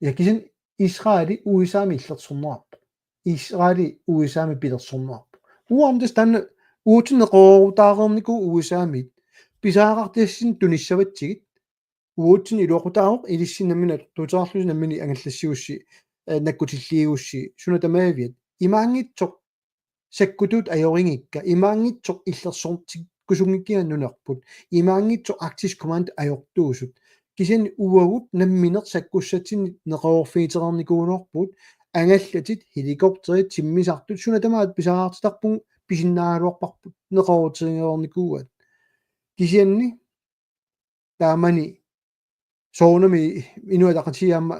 Ja kisianni Israeli U S A-mi illersorneqarpoq. Israeli U S A-mi pilersorneqarpoq. Uagut tassa taanna uatsinnut neqeroorutaareernikuuvoq U S A-mit. Pisariaqartitassinnik tunissavatsigit. Uatsinnut iluaqutaavoq ilissi nammineq atortuuteqarlusi nammineq angallassigussi, eh, nakkutilliigussi, suna tamaaviat. Imaanngitsoq sakkutuut ajorigikka, imaanngitsoq illersortikkusunngikkiga nunarput, imaanngitsoq Arktisk Kommando ajortuusut. Kisianni uagut nammineq sakkussatsinnik neqeroorfigereernikuugaluarpugut, angallatit, helikopterit, timmisartut, suna tamaat pisariaqartitarpugut, pisinnaagaluarparput, neqeroorutigereernikuuaat. Kisianni taamani soorunami Inuit Ataqatigiit aamma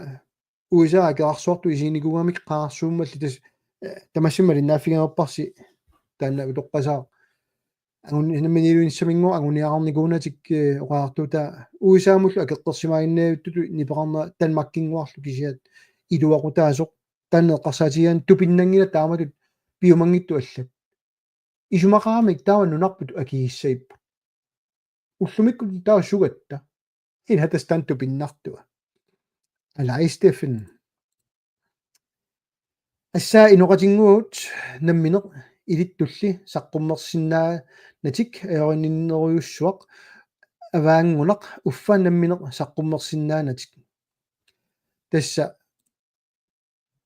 U S A akerarsuartut isiginikuugamik qaarsuummalli tassa, eh, tamassi malinnaaffigereerparsi taanna utoqqasaaq. Angun-, namminiilivinnissaminngooq anguniagaqarnikuunatik, eh, oqariartuutaa U S A-mullu akeqqersimaaginnavittutut nipeqarnera Danmarkinnguarlu kisiat iluaqutaasoq taanna eqqarsaatigigaanni tupinnanngilaq taamatut piumanngitsut allat. Isumaqaramik taava nunarput akigissagipput. Ullumikkut taava sugatta. Ila tassa taanna tupinnartua. Alai Steffen. Tassa inoqatinnguagut nammineq ilittulli saqqummersinnaanatik ajorinninnerujussuaq avaanngunaq uffa nammineq saqqummersinnaanatik. Tassa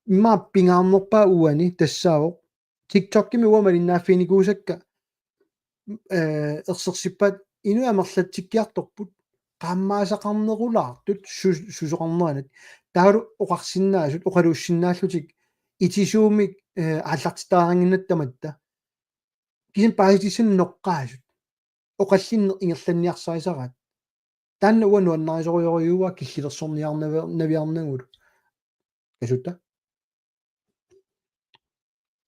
immaqa pingaarnerpaaq uani tassaavoq TikTokimi uanga malinnaaffiginikuusakka, eh, ersersippaat inuit amerlatsikkiartorput qaammaasaqarnerulaartut su-, susoqarnerannik. Taavalu oqarsinnaasut, oqaluussinnaallutik itisuumik, eh, aallartitaaringinnatta tamatta. Kisianni paasitissanik noqqaasut. Oqallinneq ingerlanniarsarisaraat. Taanna uanga nuannarisorujussuuara killilersorniarnavi-, naviarnagulu. Kasutta.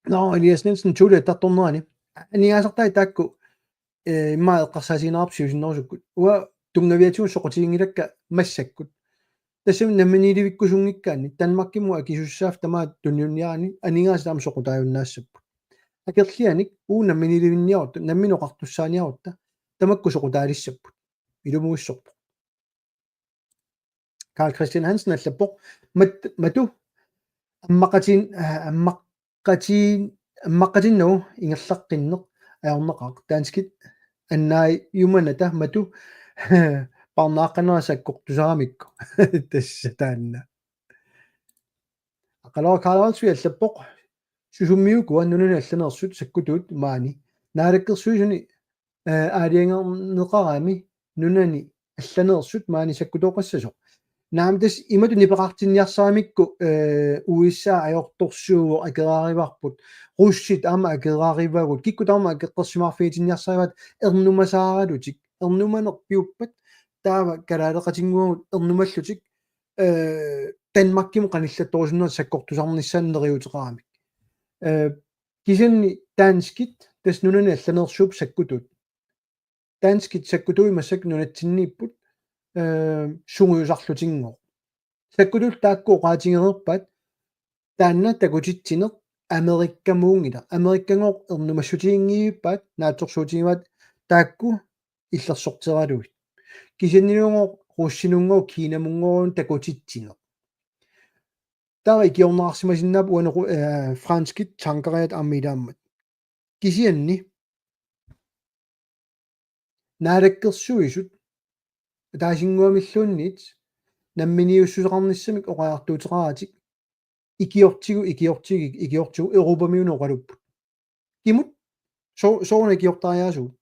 Nå, Elias Nielsen, Julie, attartornerani. Aningaasartai taakku, eh, immaqa eqqarsaatigineqarput siusinnerusukkut. Uanga tunngaviatigut soqutiginngilakka massakkut. Tassami namminiilivikkusunngikkaanni Danmarkimut akisussaaffik tamaat tunniunniarani aningaasat aamma soqutaajunnaassapput. Akerlianik uagut namminiilivinniarutta, nammineq oqartussaaniarutta, tamakku soqutaalissapput. Ilumuussorpoq. Karl Christian Hansen allappoq: Mat-, matu, ammaqatin-, aa, ammaqatin-, ammaqatinnagu ingerlaqqinneq ajornaqaaq. Danskit annaajumanata matu parnaaqqanera sakkortusaramikku. Tassa taanna. Aqalora Karl Olsvig allappoq: Susummiukua nunani allaneersut sakkutuut maani? Naalakkersuisuni, eh, aalajangerneqarami nunani allaneersut maani sakkutooqassasoq. Naamik, tassa imatut nipeqartinniarsaramikku, eh, U S A ajortorsuuvoq, akeraarivarput. Russit aamma akeraarivagut. Kikkut tamarmik akeqqersimaarfigitinniarsarivaat ernumasaaralutik. Ernumaneq piuppat taava kalaaleqatinnguagut ernumallutik, eh, Danmarkimut qanillattorusunnerat sakkortusarnissaanut neriuuteqaramik. Eh, kisianni danskit tassa nunani allaneersuupput sakkutuut. Danskit sakkutuui massakkut nunatsinniipput, eh, sungiusarlutinngooq. Sakkutuut taakku oqaatigereerpaat taanna takutitsineq Amerikkamuunngilaq. Amerikkanngooq ernumassutiginngivippaat, naatsorsuutigivaat taakku illersorteralugit. Kisiannilugooq russinunngoq kinamunngooq takutitsineq. Taava ikiorneqarsimasinnaapput uani ru-, eh, franskit tankeriat aamma ilaammat. Kisianni Naalakkersuisut ataasinnguamilluunniit namminiussuseqarnissamik oqariartuuteqaratik ikiortigu, ikiortigu, ikiortigu Europamiunut oqalupput. Kimut so-, sooruna ikiortariaasugut?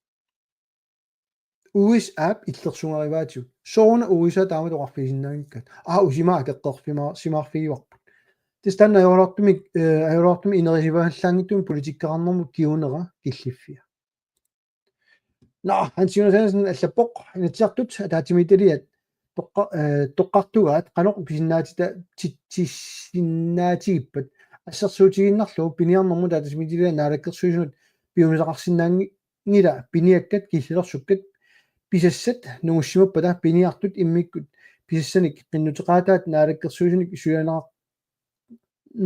U S A-p illersugarivaatigut. Sooruna U S A taamatut oqarfigisinnaanngikkaat? Aa, usimaa akeqqerfima-, simaarfigivarput. Tassa taanna ajoraluartumik, eh, ajoraluartumik ineriartuivallaanngitsumik politikkeqarnermut kingunera killiffia. Nå, Hans Jonas Hansen allappoq: Inatsisartut ataatsimiititaliat toqqa-, eh, toqqartugaat qanoq pisinnaatita-, ti-, tisinnaatigippat? Assersuutigiinnarlugu piniarnermut ataatsimiititaliap naalakkersuisunut piumasaqarsinnaanngilaq piniakkat killilersukkat pisassat nungussimappata piniartut immikkut pisassanik qinnuteqaataat naalakkersuisunik sulianeqar-,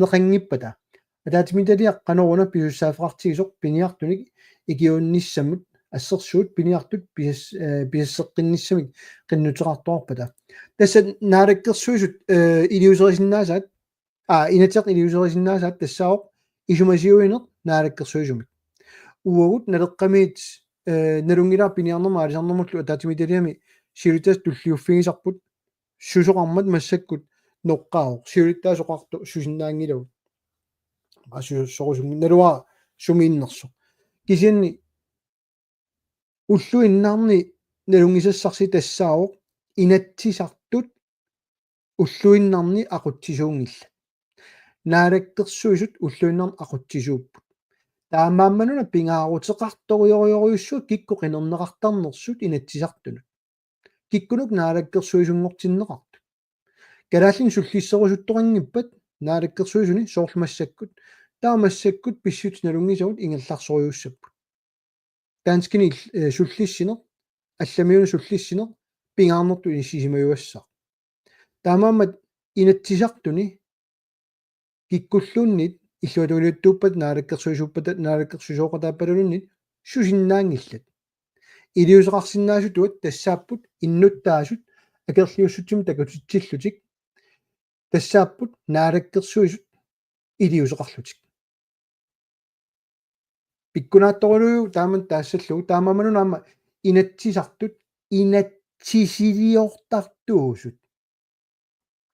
neqanngippata. Ataatsimiititaliaq qanoruna pisussaaffeqartigisoq piniartunik ikiuinnissamut assersuut piniartut pisas-, eh, pisasseqqinnissamik qinnuteqartoqarpata. Tassa Naalakkersuisut, eh, iliuuserisinnaasaat, aa, Inatsisartut iliuuserisinnaasaat tassaavoq isumasiuineq Naalakkersuisumik. Uagut Naleqqamiit, eh, nalunngilara piniarnermut aalisarnermullu ataatsimiititaliami siulittaasut tulliuffigisarput susoqarmat massakkut noqqaavoq, siulittaasut oqartut susinnaanngilagut. Asu sorusungi naluara sumiinnersoq. Kisianni ulluinnarni nalunngisassarsi tassaavoq Inatsisartut ulluinnarni aqutsisuunngillat. Naalakkersuisut ulluinnarni aqutsisuupput. Taamaammanuna pingaaruteqartorujorujussuaq kikkut qinerneqartarnersut Inatsisartunut. Kikkunnut Naalakkersuisunngortinneqartut. Kalaallinik sullisserusuttoqanngippat Naalakkersuisuni soorlu massakkut. Taava massakkut pissutsit nalunngisavut ingerlaarsorujussuupput. Danskini, eh, sullissineq, allamiunut sullissineq, pingaarnertut inissisimajuassaaq. Taamaammat Inatsisartuni kikkulluunniit illuatungiliuttuuppata, naalakkersuisuuppata, naalakkersuisooqataappataluunniit susinnaanngillat. Iliuuseqarsinnaasutut tassaapput innuttaasut akerliussutsimik takutitsillutik, tassaapput naalakkersuisut iliuuseqarlutik. Pikkunaattorujussuuvoq taama taassallugu, taamaammanuna aamma Inatsisartut inatsisiliortartuusut.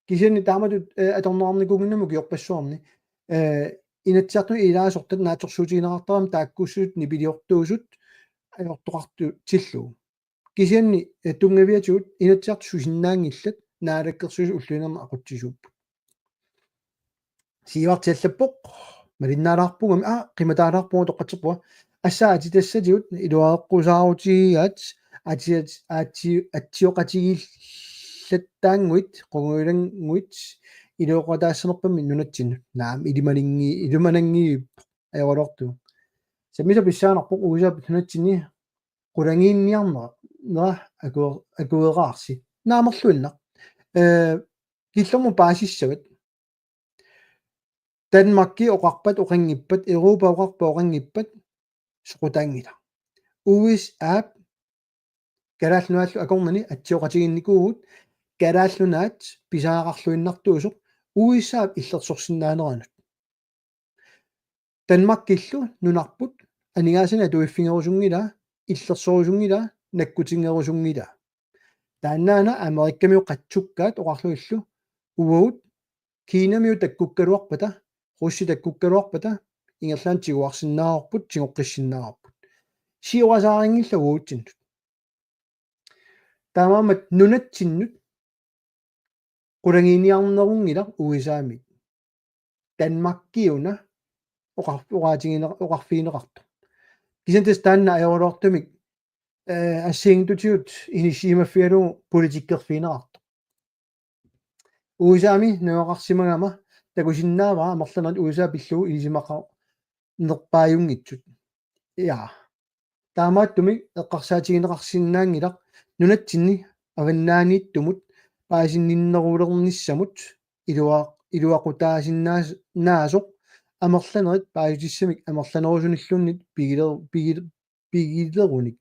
Kisianni taamatut, eh, atorneqarnikuunnginnami ukiorpassuarni, eh, Inatsisartuni ilaasortat naatsorsuutigineqartaramik taakkuussutut nipiliortuusut ajortoqartutillugu. Kisianni, eh, tunngaviatigut Inatsisartut susinnaanngillat, naalakkersuisut ulluinnarni aqutsisuupput. Siivarti allappoq, malinnaalaarpunga, aa, qimataalaarpunga toqqatserpunga. Assaa atitassatigut iluareqqusaarutigigaat, ati-, ati-, atsioqatigiillattaannguit, qungujulannguit, iluaqutaassanerpammi nunatsinnut. Naamik, ilimananngi-, ilimananngiippoq, ajoraluartumik. Sammisaq pissanganarpoq U S A-p nunatsinni qulagiinniarnera, nera aku-, akueraarsi. Naamerluinnaq. Eh, killormut paasissavat. Danmarki oqarpat oqanngippat, Europa oqarpat oqanngippat, soqutaanngilaq. U S A-p Kalaallit Nunaallu akornanni atsioqatigiinnikuuvugut, Kalaallit Nunaat pisariaqarluinnartuusoq U S A-p illersorsinnaaneranut. Danmarkillu nunarput aningaasanik atuiffigerusunngilaa, illersorusunngilaa, nakkutigerusunngilaa. Taannaana Amerikkamiut qatsukkaat oqarlugillu uagut Kinamiut takkukkaluarpata, Russi takkukkaluarpata, ingerlaannaq tiguarsinnaavarput, tigoqqissinnaavarput. Siorasaarinngilagut uagutsinnut. Taamaammat nunatsinnut qulagiiniarnerunngilaq U S A-miit. Danmarkiuna oqar-, oqaatigine-, oqarfigineqartoq. Kisianni tassa taanna ajoraluartumik, eh, assigiinngitsutigut inissisimaffigalugu politikkerfigineqartoq. U S A-mi najugaqarsimagama takusinnaavara amerlanerit U S A pillugu ilisimaqarnerpaajunngitsut. Ja. Taamaattumik eqqarsaatigineqarsinnaanngilaq nunatsinni avannaaniittumut paasinninnerulernissamut ilua-, iluaqutaasinnaas-, naasoq amerlanerit paasitissamik amerlanerusunilluunniit pigiler-, pigil-, pigilerunik.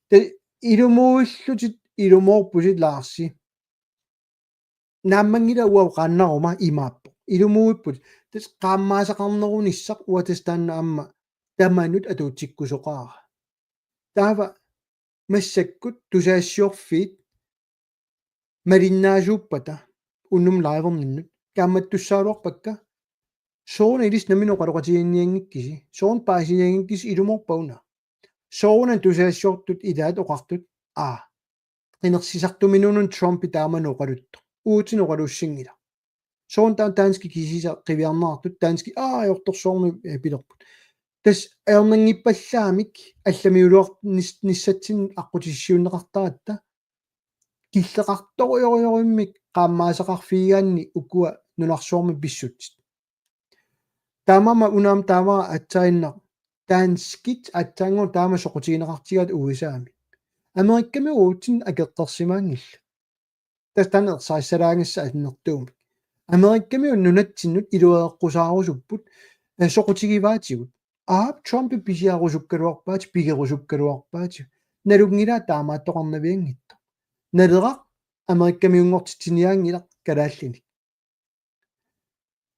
Te ilumuillutit, ilumoorputit Laarsi. Naammanngilaq uanga oqaannaruma imaappoq. Ilumuipput. Tassa qaammaasaqarnerunissaq uanga tassa taanna aamma tamanut atuutsikkusoqaara. Taava massakkut tusagassiorfiit malinnaasuuppata unnuk liverninnut kaammattussagaluarpakka. Sooruna ilissi nammineq oqaloqatigiinnianngikkisi. Sooruna paasinianngikkisi ilumoorpa una. Sooruna tusagassiortut ilaat oqartut. Aa. Qinersisartuminnut Trumpi taamani oqaluttoq. Uatsinnut oqalussinngilaq. Sooruna taanna danskit kisiisa qiviarneqartut, danskit, aa, ajortorsuarmik, eh, pilerput. Tassa ajornanngippallaamik allamiuluar-, nis-, nissatsinnut aqqutissiuunneqartaratta. Killeqartorujorujorujummik qaammaasaqarfigigaanni ukua nunarsuarmi pissutsit. Taamaammat una aamma taamaattut aatsaannguaq danskit aatsaannguaq taama soqutigineqartigaat U S A-mi. Amerikkami uatsinnut akeqqersimaanngillat. Tassa taanna ersarissalaagassaq annertuumik. Amerikkamiut nunatsinnut iluareqqusaarusupput Eh, soqutigivaatigut. Aap, Trump pisiarusukkaluarpaat, pigerusukkaluarpaat. Nalunngilaat taamaattoqarnavianngitsoq. Naleraq Amerikamiunngortitsiniaanngilaq kalaallinik.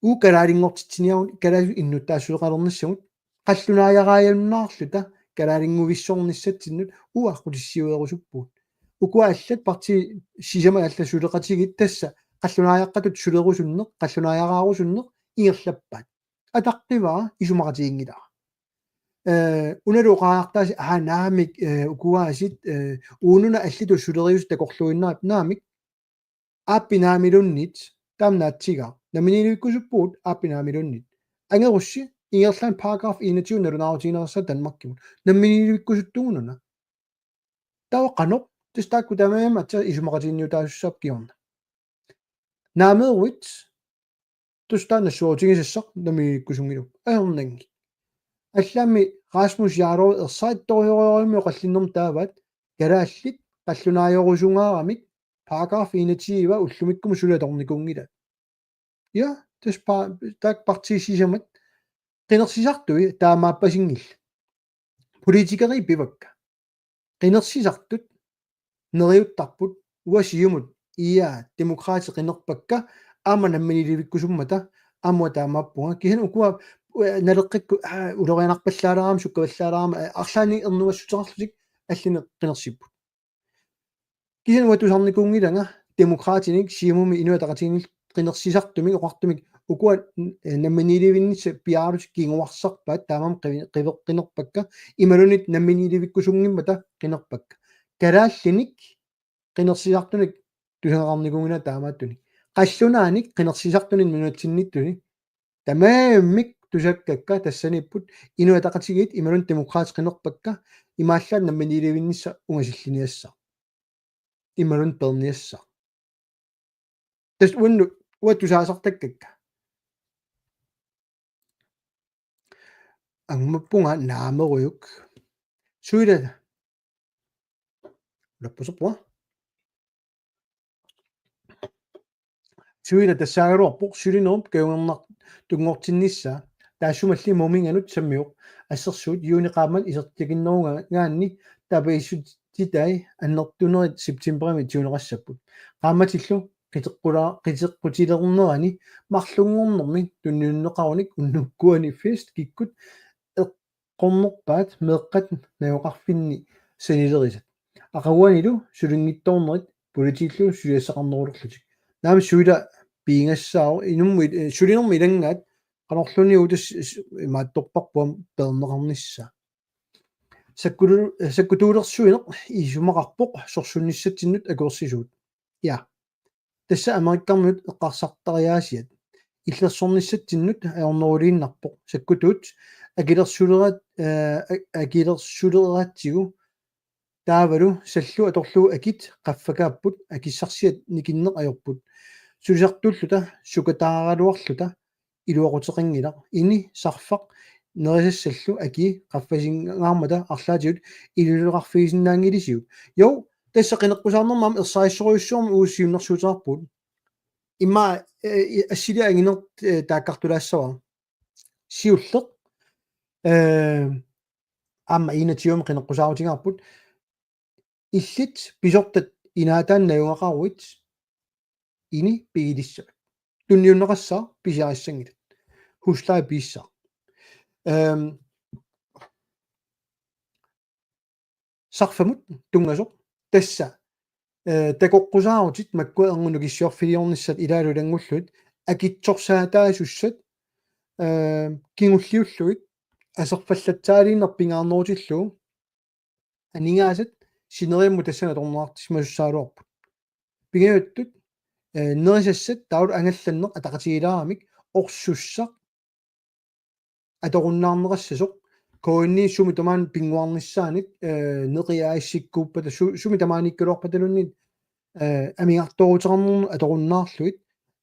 Uu kalaalinngortitsiniaruni kalaallit innuttaassuseqalernissamut. Qallunaajaraajunnaarluta kalaalinnguvissornissatsinnut uu aqqutissiuerusuppugut. Ukua allat partiit sisamat allat suleqatigiit tassa qallunaajaqqatut sulerusunneq, qallunaajararusunneq ingerlappaat. Ataqqivara isumaqatiginngilara. Eh, unalu oqariartaasi, aa, naamik, eh, ukuaasit, eh, uununa allatut suleriusut takorluuinnarput, naamik, aappi naamiluunniit, taamaatsiga, namminiilivikkusuppugut aappi naamiluunniit. Angerussi, ingerlaannaq paragraf enogtyve nalunaarutigineqassaaq Danmarkimut. Namminiilivikkusuttugununa. Taava qanoq, tassa taakku tamarmik aatsaat isumaqatiginniutaasussaapput kingorna. Naameeruit, tassa taanna nassuerutigisassaq namminiilikkusunngilaq. Ajornanngilaq. Allaammi Rasmus Jarlov ersarittorujorujussuarmik oqallinnermut taavaat, kalaallit qallunaajorusungaaramik paragraf enogtyve ullumikkumut suli atornikuunngilaat. Ja, tassa pa-, taakku partiit sisamat qinersisartui taamaappasinngillat. Politikerit pivakka. Qinersisartut neriuttarput, uanga Siumut, IA, Demokraatit qinerpakka, aamma namminiilivikkusummata, aamma taamaappunga. Kisianni ukua, eh, naleqqikkut, aa, ulorianarpallaalaarama, sukkavallaalaarama, eh, arlaannik ernumassuteqarlutik allinik qinersipput. Kisianni uanga tusarnikuunngilanga Demokraatinik, Siumummi, Inuit Ataqatigiinni qinersisartumik oqartumik ukua, eh, namminiilivinnissaq piaarlutik kinguarsarpaat, taamaammat qivi-, qiveqqinerpakka, imaluunniit namminiilivikkusunngimmata qinerpakka. Kalaallinik qinersisartunik tusagaqarnikuunngilanga taamaattunik. Qallunaanik qinersisartunik nunatsinniittuni. Tamarmik tusakkakka tassaniipput Inuit Ataqatigiit imaluunniit Demokraatit qinerpakka, imaallaat namminiilivinnissaq ungasilliniassaaq. Imaluunniit peerniassaaq. Tassa uannut, uanga tusaasartakkakka. Angumappunga naamerujuk. Suila. Lappuserpua. Suila tassaagaluarpoq sulinerup kajungernartunngortinnissaa. Taassumalu Muminganut sammivoq. Assersuut juuni qaammat isertikinnerugaanni tapaissutitai annertunerit septemberimi tiguneqassapput. Qaammatillu qiteqqula-, qiteqqutilernerani marlunngornermi tunniunneqarunik unnukkuani fest kikkut eqqornerpaat meeqqat najugaqarfinni sanilerisat. Aqaguanilu sulinngitsoornerit politiillu suliassaqarnerulerlutik. Naamik, Suila piigassaavoq inummut, eh, sulinermut ilanngaat qanorluunniit uagut s-, s-, imaattorparput aamma peerneqarnissaa. Sakkutu-, eh, sakkutuulersuineq isumaqarpoq sorsunnissatsinnut akuersisugut. Ja. Tassa Amerikamiut eqqarsartariaasiat. Illersornissatsinnut ajorneruliinnarpoq. Sakkutuut akilersulerat-, eh, a-, akilersuleratsigu taavalu sallu atorlugu akit qaffakaapput, akissarsiat nikinneq ajorput. Sulisartuulluta sukataaraluarluta iluaquteqanngilaq. Ini sarfaq nerisassallu akii qaffasingaarmata arlaatigut iluleqarfigisinnaanngilisiuk. Jo, tassa qineqqusaarnermi aamma ersarissorujussuarmik uagut siunnersuuteqarpugut. Immaqa, eh, assiliaq angineq, eh, taakkartulaassavara. Siulleq, eh, aamma enogtyvemi qineqqusaarutigaarput. Illit pisortat inaataanni najugaqaruit ini pigilissavat. Tunniunneqassaaq pisiarissanngillat. Husleje pigissaaq. Ehm, sarfamut tunngasoq tassa, eh, takoqqusaarutit makkua erngup nukissiorfiliornissat ilaalu ilanngullugit akitsorsaataasussat, eh, kingulliullugit aserfallatsaaliineq pingaarnerutillugu aningaasat sineriammut tassani atorneqartissimasussaagaluarput. Pingajuattut, eh, nerisassat taavalu angallanneq ataqatigiilaaramik orsussaq atorunnaarneqassasoq, K N I sumi tamaani pinnguarnissaannik, eh, neqiaassikkuuppata su-, sumi tamaaniikkaluarpataluunniit, eh, amigartooruteqarnermut atorunnaarlugit,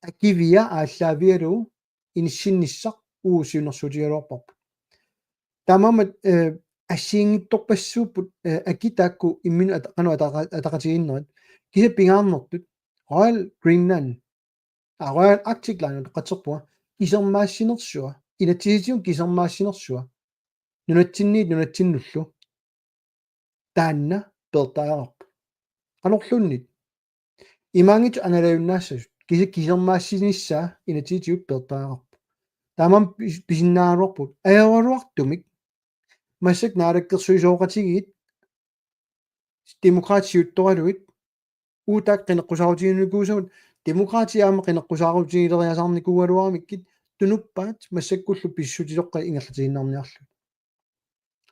akivia aallaavigalugu inissinnissaq uagut siunnersuutigigaluarparput. Taamaammat, eh, assigiinngitsorpassuupput, eh, akit taakku imminnut ata-, qanoq ataqa-, ataqatigiinnerat. Kisianni pingaarnertut, Royal Greenland, aa, Royal Arctic Line utoqqatserpunga, isermaassinersua, inatsisitigut kisermaassinersua nunatsinniit nunatsinnullu taanna peertariaqarpoq. Qanorluunniit? Imaanngitsoq angalajunnaassasoq, kisi-, kisermaassinissaa inatsisitigut peertariaqarpoq. Taamaammat pis-, pisinnaagaluarpugut ajoraluartumik massakkut naalakkersuisooqatigiit Demokraatit siuttoralugit uagut qineqqusaarutiginikuusagut, Demokraatit aamma qineqqusaarutigileriasaarnikuugaluaramikkit, tunuppaat massakkullu pissutisoqqat ingerlatiinnarniarlugit.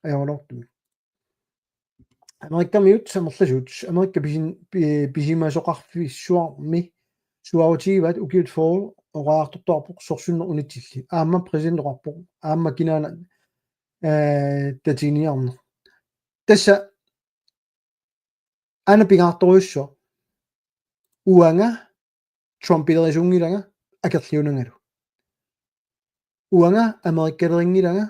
Ajoraluartumik. Amerikkamiut amerlasuut, Amerikka pisin-, pi-, pisimasoqarfissuarmi suaarutigivaat ukiut fyrre oqariartortuarpoq sorsunneq unitsillit. Aamma præsident oqarpoq, aamma kinaana, eh, tatiginiarneq. Tassa aana pingaartorujussuaq. Uanga Trumpilerisuunngilanga akerliunangalu. Uanga Amerikkaleriunngilanga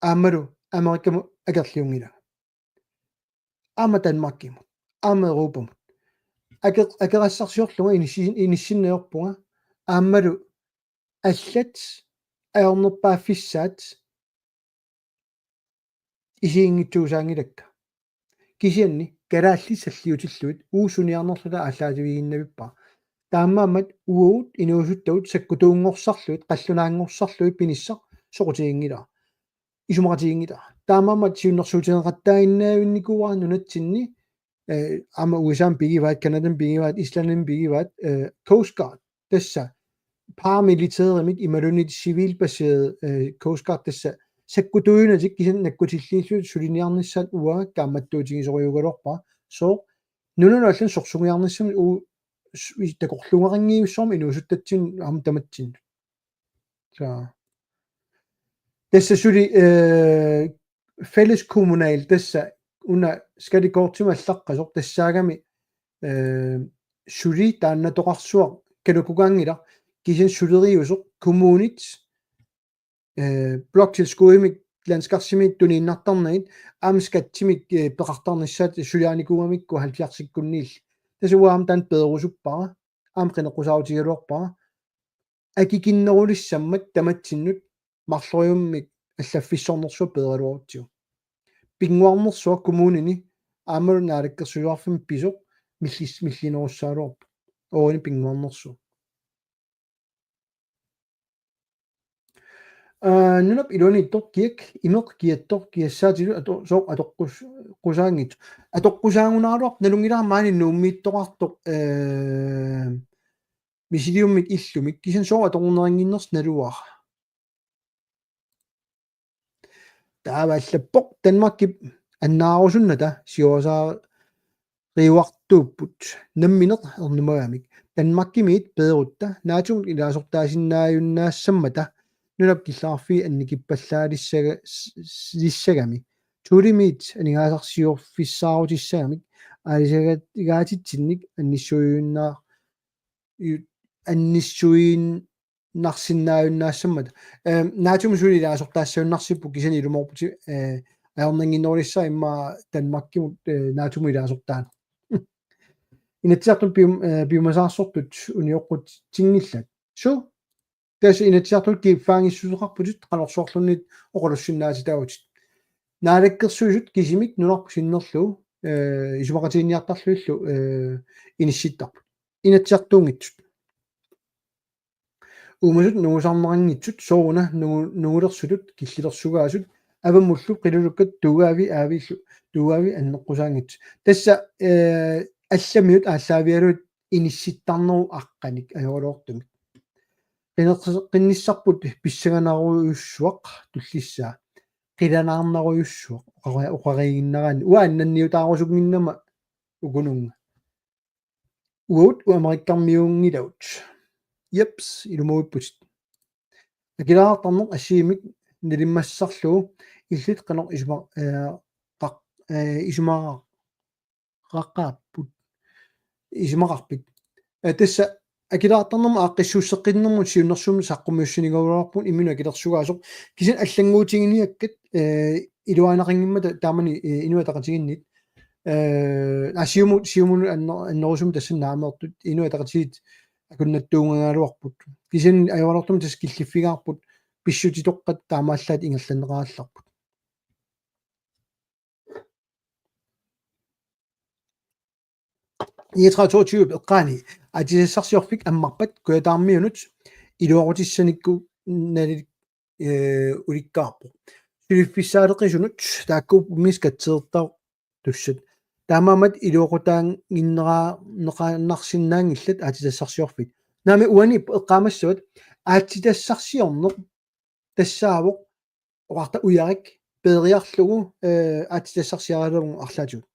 aammalu Amerikkamut akerliunngilanga. Aamma Danmarkimut, aamma Europamut. Ake-, akerassarsiorlunga inissi-, inissinnajorpunga aammalu allat ajornerpaaffissaat isiginngitsuusaanngilakka. Kisianni kalaallit salliutillugit uagut suniarnerluta aallaavigiinnavippara. Taamaammat uagut inuusuttavut sakkutuunngorsarlugit, qallunaanngorsarlugit pinissaq soqutiginngilara. Isumaqatiginngilara. Taamaammat siunnersuutigeqattaaginnaavinnikuuara nunatsinni, eh, aamma U S A-mi pigivaat, Canadami pigivaat, Islandimi pigivaat, eh, Coast Guard. Tassa paramilitærimik imaluunniit civilbaseret, eh, Coast Guard tassa sakkutuujunatik kisianni nakkutilliillutik suliniarnissaat uanga kaammattuutigisorujugaluarpara. Sooq nunanut allanut sorsunniarnissamut uagut s-, i-, takorluugarinngivissormi inuusuttatsinnut aamma tamatsinnut. Saa. Tassa suli, eh, fælleskommunal tassa una skattekortimik allaqqasoq tassaagami, eh, suli taannatoqarsuaq kanukugaanngilaq kisianni suleriusoq kommunit, eh, bloktilskuddimik landskarsimit tuniinnartarnagit aamma skattimik, eh, peqartarnissaat suliarinikuugamikku halvfjerdsikkunniilli. Tassa uanga aamma taanna peerusuppara, aamma qineqqusaarutigigaluarpara. Akikinnerulissammat tamatsinnut marloriummik allaffissornersuaq peeraluarutsigu. Pinnguarnersuaq kommunini aammalu naalakkersuisoqarfimmi pisoq millis-, millinerussagaluarpoq. Uagut pinnguarnersuaq. Aa, nunap iluaniittoq kiak, imeq kiattoq kiassaatilu ato-, sooq atoqqus-, -qusaanngitsoq. Atoqqusaagunaraluarpoq nalunngilara maani Nuummiittoqartoq, eh, misiliummik illumik. Kisianni sooq atoqqunerinnginnersoq naluara. Taava allappoq Danmarkip annaarusunnata siuasaariuartuupput nammineq ernumagamik. Danmarkimiit peerutta NATO-mut ilaasortaasinnaajunnaassammata nunap killeqarfiit annikippallaalissaga-, s-, s-, -lissagami. Thuleimiit aningaasarsiorfissaarutissagami aalisagaatitsinnik annissuiuinnaa-, -iu-, annissuiinnarsinnaajunnaassammata. Ehm, NATO-mut suli ilaasortaassagunarsipput kisianni ilumoorputit, eh, ajornannginnerulissaaq immaqa Danmarkimut, eh, NATO-mut ilaasortaanut. Inatsisartuni pium-, eh, piumasaarsortut unioqqutinngillat. Suu, tassa Inatsisartuni kiffaanngissuseqarputit qanorsuarluunniit oqalussinnaatitaavutit. Naalakkersuisut kisimik nunarput sinnerlugu, eh, isumaqatiginninniartarlugillu, eh, inissittarput. Inatsisartuunngitsut. Uumasut nungusarneqanngitsut sooruna nungu-, nungulersutut killilersugaasut avammullu qilulukkat tuugaavi aaviillu tuugaavi anneqqusaanngitsut. Tassa, eh, allamiut aallaavigalugit inissittarnerup aqqanik ajoraluartumik. Qineqs-, qinnissarput pissanganarujussuaq tullissaa. Qilanaarnarujussuaq oqari-, oqariiginnaraanni. Uanga annanniutaarusunnginnama ukununnga. Uagut uamerikkarmiuunngilagut. Jeps, ilumoorputit. Akileraartarneq assigiimmik nalimmassarlugu illit qanoq isuma-, eh, qaq-, eh, isumaqarpit. Isumaqarpit. Eh, tassa akileraartarnermut aaqqissuusseqqinnermut siunnersuummik saqqummiussinigaluarpugut imminut akilersugaasoq. Kisianni allannguutiginiakkat, eh, iluarinaqanngimmata taamani, eh, Inuit Ataqatigiinniit. Eh, aa, Siumut, Siumunut anner-, annerusumik tassa naameertut Inuit Ataqatigiit akunnattuungagaluarput. Kisianni ajoraluartumik tassa killiffigaarput pissutitoqqat taamaallaat ingerlanneqarallarput. Niogtredive toogtyve eqqaani aatsitassarsiorfik ammarpat Kujataarmiunut iluaqutissanikku nali-, eh, ulikkaarpoq. Suliffissaaleqisunut taakkuupput skatteertartussat. Taamaammat iluaqutaannginneraa-, neqaannarsinnaanngillat aatsitassarsiorfik. Naamik uani eqqaamassavat aatsitassarsiorneq tassaavoq oqarta ujarik peeriarlugu, eh, aatsitassarsiaralugu arlaatigut.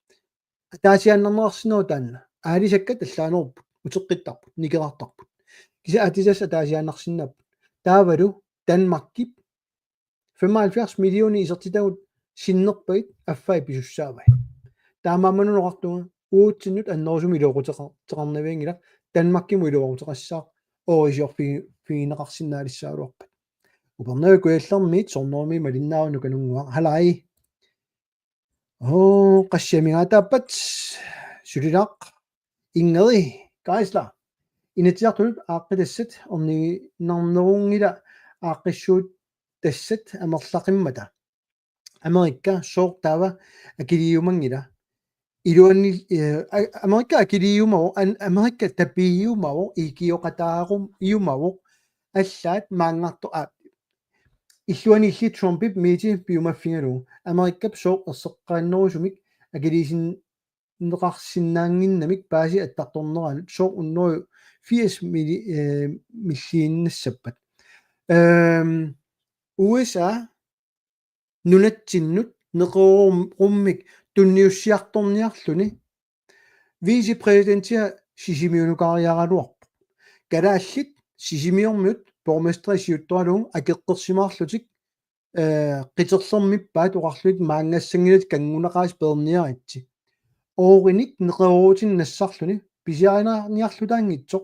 Ataasiaannarneqarsinnaavoq taanna. Aalisakkat allaanerupput, uteqqittarput, nikerartarput. Kisianni aatsitassat ataasiaannarsinnaapput. Taavalu Danmarkip femoghalvfjerds millioner isertitagut sinnerpagit affai pisussaavai. Taamaammat oqartunga uatsinnut annerusumik iluaquteqa-, teqarnavianngilaq, Danmarkimut iluaquteqassaaq oorisiorfi-, figineqarsinnaalissaagaluarpat. Upernavik Kujallermiit Sornerumi malinnaavoq Nuka Nunnguaq. Halai. Oo, qassiamigaataappat sulilaaq Ingrid Geisler. Inatsisartunut aaqqitassat ornigiinnarnerunngilaq aaqqissuutassat amerlaqimmata. Amerika sooq taava akiliiumanngila? Iluanni, eh, a-, Amerika akiliiumavoq, an-, Amerika tapiiumavoq, ikioqataarumiumavoq, allaat maanngartoq, aa, illuanilli Trumpip miiti piumaffigalugu. Amerikap sooq erseqqaannerusumik akiliisinneqarsinnaannginnamik paasi attartorneranut sooq hundrede firs milli-, eh, milliinnassappat. Ehm, U S A nunatsinnut neqeroorummik tunniussiartorniarluni vicepræsidentia Sisimiunukaariaraluarpoq. Kalaallit Sisimiormiut borgmesteri siuttoralugu akeqqersimaarlutik, eh, qiterlermippaat oqarlutik maanngassanngilatit kanngunaqaasi peerniaritsi. Oorinik neqeroorutinik nassarluni pisiariniarlutaanngitsoq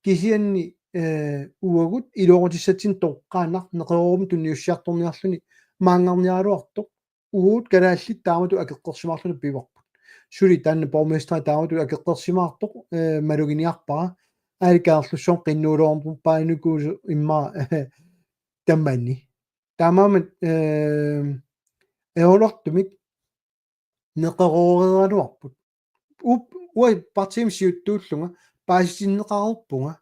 kisianni, eh, uagut iluaqutissatsinnut toqqaannaq neqeroorummik tunniussiartorniarluni maanngarniaraluartoq. Uagut kalaallit taamatut akeqqersimaarluta pivarput. Suli taanna borgmesteri taamatut akeqqersimaartoq, eh, maluginiarpara. Aali Kangerlussuarmi qinnuuloornerpaanikuusoq immaqa tamani. Taamaammat, eh, ajoraluartumik neqerooreeraluarput. Up-, uanga partiimi siuttuullunga paasitinneqareerpunga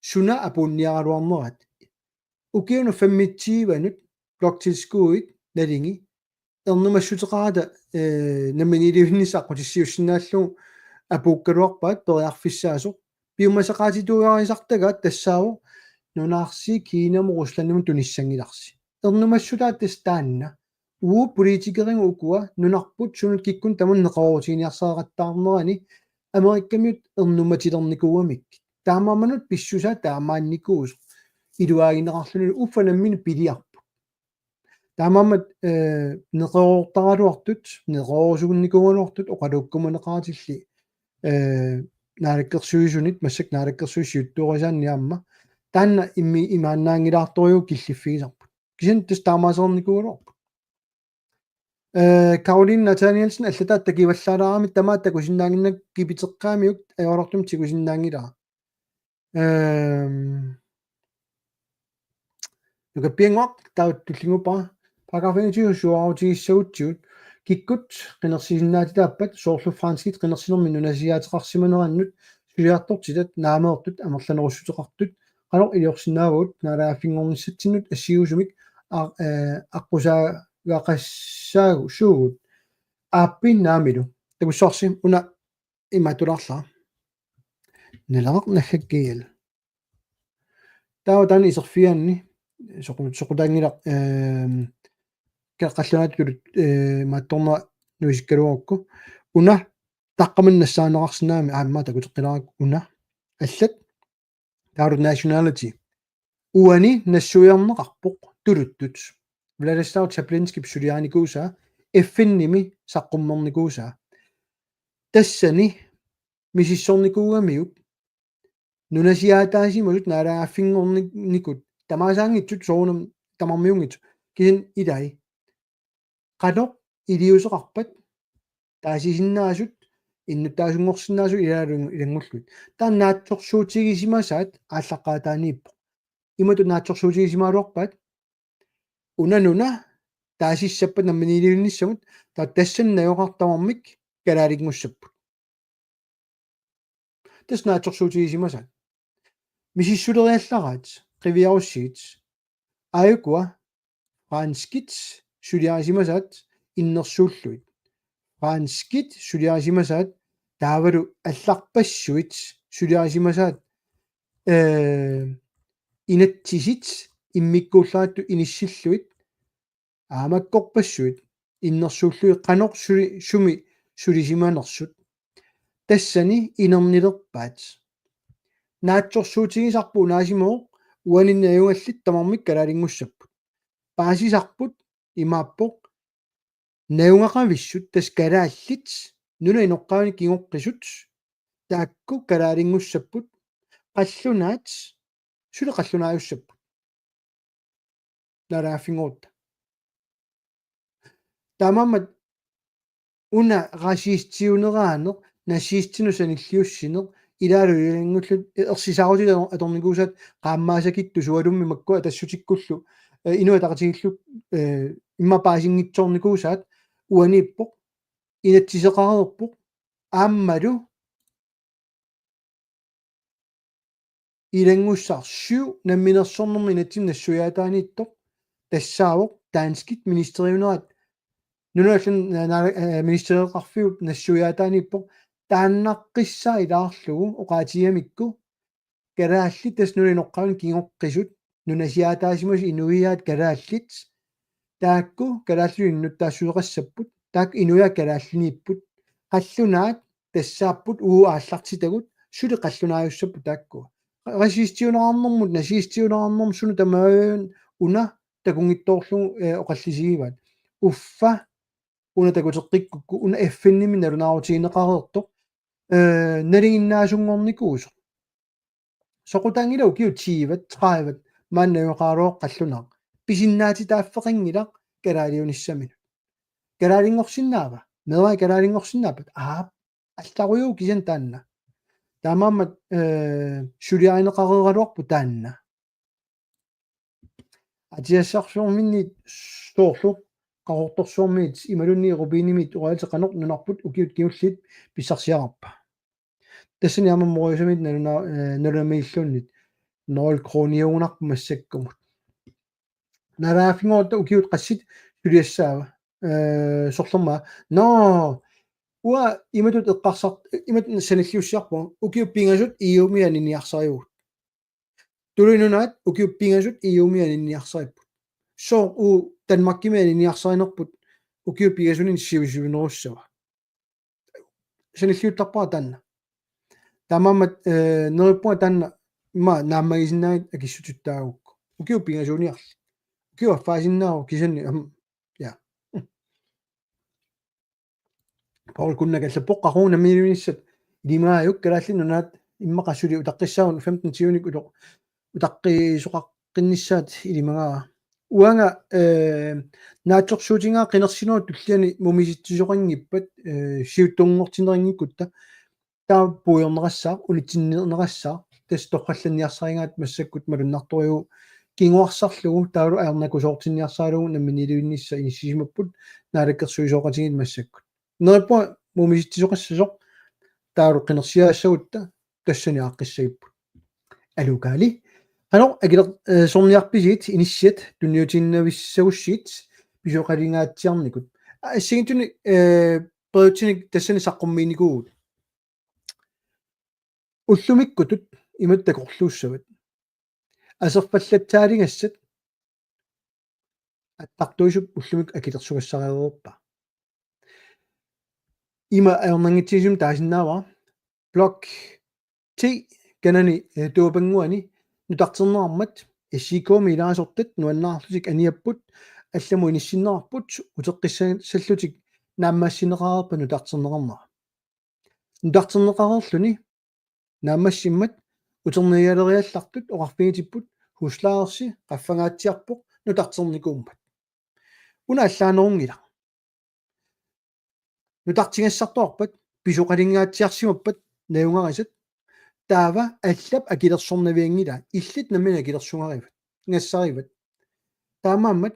suna apuunniaraluarnerat. Ukiunut femogtyvenut bloktilskuddit nalingi ernumassuteqarata, eh, namminiilivinnissaq aqqutissiuussinnaallugu apuukkaluarpaat periarfissaasoq. Piumasaqaatituugarisartagaat tassaavoq nunarsi Kinamut Ruslandimut tunissanngilarsi. Ernumassutaat tassa taanna. Uagut politikerigut ukua nunarput sunut kikkunnut tamanut neqeroorutiginiarsareqattaarnerani Amerikamiut ernumatilernikuugamik. Taamaammat pissusaa taamaannikuusoq. Iluarineqarluni uffa nammineq piliarput. Taamaammat, eh, neqeroortaraluartut, neqeroorusunnikuugaluartut oqaluukkumaneqaratilli, eh, naalakkersuisunit, massakkut naalakkersuisut siuttuurisaanni aamma. Taanna immi-, imaannaanngilaartorujuuvoq killiffigisarput. Kisianni tassa taamaasernikuugaluarput. Eh, Karoline Nathanielsen, allataa takivallaalaarami tamaat takusinnaannginnakku kipiteqqaamiuk ajoraluartumik tigusinnaanngilara. Ehm, Nuka Piannguaq, taava tullinnguuppara. Paragraf enogtyve suaarutigissagutsigu. Kikkut qinersisinnaatitaappat soorlu franskit qinersinermi nunasiaateqarsimanerannut suliartortitat naameertut amerlanerussuteqartut qanoq iliorsinnaavagut naalagaaffinngornissatsinnut assiusumik a-, eh, aqqusaagaqassaagut suugut aappi naamilu. Takussavarsi una imaattuulaarlara. Naleraq naggakkial. Taava taanna iserfigaanni soqu-, soqutaanngilaq, ehm, ka-, qallunaatut tulut, eh, maattorna nuisikkaluarukku. Una taqqamani nassaaneqarsinnaagami aamma takuteqqilaarakku una. Allat. Taarut nationality. Uani nassuiarneqarpoq tuluttut. Vladislav Chablinskip suliarinikuusaa, F N-imi saqqummernikuusaa. Tassani misissornikuugamiuk nunasiaataasimasut naalagaaffinngornikut tamaasaanngitsut soorunami tamarmiunngitsut. Kisianni ilai. Qanoq iliuuseqarpat taasisinnaasut, innuttaasunngorsinnaasut ilaalu ilanngullugit. Taanna naatsorsuutigisimasaat aallaqqaataaniippoq. Imatut naatsorsuutigisimagaluarpaat una nuna taasissappat namminiilivinnissamut, taava tassani najugaqartut tamarmik kalaalinngussaapput. Tassa naatsorsuutigisimasaat. Misissuleriallaraat, qiviarussigit. Aajukua franskit suliarisimasaat innersuullugit. Franskit suliarisimasaat taavalu allarpassuit suliarisimasaat, eh, inatsisit immikkuullarattut inissillugit, aamakkorpassuit innersuullugit qanoq suli-, sumi sulisimanersut. Tassani inernilerpaat. Naatsorsuutigisarput unaasimavoq uani najugallit tamarmik kalaalinngussaapput. Paasisarput imaappoq najugaqavissut tassa kalaallit nunap inoqqaavinik kingoqqisut taakku kalaalinngussaapput qallunaat suli qallunaajussapput. Naalagaaffinngorutta. Taamaammat una racistiuneraaneq, nazistinut sanilliussineq, ilaalu ilanngullugu ersisaarutilik atornikuusaat qaammaasakitsup sualummik makku Atassutikkullu, eh, Inuit Ataqatigiillu, eh, immaqa paasinngitsoornikuusaat uaniippoq, inatsiseqareerpoq, aammalu ilanngussaaq syv namminersornermi inatsimmi nassuiaataaniittoq, tassaavoq danskit ministeriunerat, nunallu na-, na-, eh, ministereqarfiup nassuiaataaniippoq, taannaqqissaa ilaarlugu oqaatigigamikku kalaallit tassa nunap inoqqaavinik kingoqqisut, nunasiaataasimasut inuiaat kalaallit, taakku kalaallisut innuttaassuseqassapput, taakku inuiaat kalaalliniipput, qallunaat tassaapput uagut aallartitagut, suli qallunaajussapput taakku. Racistiunerarnermut, nazistiunerarnermut, sunut tamarmi una takunngitsoorlugu, eh, oqallisigivaat. Uffa una takuteqqikkukku, una F N-imi nalunaarutigineqareertoq, eh, nalinginnaasunngornikuusoq. Soqutaanngilaq ukiut tyve, tredive, maanna najugaqaraluarpoq qallunaaq. Pisinnaatitaaffeqanngilaq kalaaliunissaminut. Kalaalinngorsinnaava? Meerai kalaalinngorsinnaappat? Aap, allarujuuvoq kisianni taanna. Taamaammat, eh, suliarineqareeraluarpoq taanna. Atisassarsuarminni soorlu Qaqortorsuarmiit imaluunniit Rubinimiit oqaatsit qanoq nunarput ukiut kingulliit pissarsiaqarpa? Tassani aamma Moriusamiit naluna-, eh, nalunamiilluunniit nul kroniugunarpoq massakkumut. Naalagaaffinngorutta ukiut qassit suliassaava? Eh, sorlermaa. Nå, uanga imatut eqqarsart-, imatut sanilliussiarpunga, ukiut pingasut E U-mi aninniarsarivugut. Tuluit Nunaat ukiut pingasut E U-mi aninniarsaripput. Sooq uagut Danmarkimi aninniarsarinerput ukiut pingasuni sivisuvinerussava? Sanilliuttarpara taanna. Taamaammat, eh, neriuppunga taanna immaqa naammagisinnaagit akissutitut taagukku. Ukiut pingasuuniarli. Ukiut affaasinnaavoq kisianni, am, ja. Paul Kunnakallappoq qaqugu namminiilivinissat ilimagaajuk, Kalaallit Nunaat immaqa suli utaqqissaagut femten tyvenik utoq-, utaqqiisoqaqqinnissaat ilimagaara. Uanga, eh, naatsorsuutigaara qinersinerup tulliani mumisitsisoqanngippat, eh, siuttunngortinneqanngikkutta, taava puigorneqassaaq, unitsinneqassaaq, tassa torrallanniarsarigaat massakkut malunnartorujuuvoq kinguarsarlugu, taavalu ajornakusoortinniarsaralugu namminiilivinnissaq inissisimapput naalakkersuisooqatigiit massakkut. Neriuppunga mumisitsisoqassasoq, taavalu qinersiaassagutta tassani aaqqissagipput. Alukaali. Qanoq akiler-, eh, sorniarpisigit inissiat tunniutiinnavissagussigit pisoqalingaatsiarnikut. Assigiinngitsunik, eh, periutsinik tassani saqqummiinikuugut. Ullumikkutut imatut takorluussavat. Aserfallatsaaligassat attartuisup ullumikkut akilersugassareerpa? Ima ajornanngitsigisumik taasinnaavara. Blok T kanani, eh, tuapannguani nutarterneqarmat S I K-mi ilaasortat nuannaarlutik aniapput, allamut inissinneqarput, uteqqissallutik naammassineqareerpat nutarterneqarnera. Nutarterneqareerluni naammassimmat uterniigaleriallartut oqarfigitipput, huslejeyersi qaffangaatsiarpoq nutarternikuummat. Una allaanerunngilaq. Nutartigassartuarpat, pisoqalingaatsiarsimappat najugarisat, taava allap akilersornavianngilaat, illit nammineq akilersugarivat, gassarivat. Taamaammat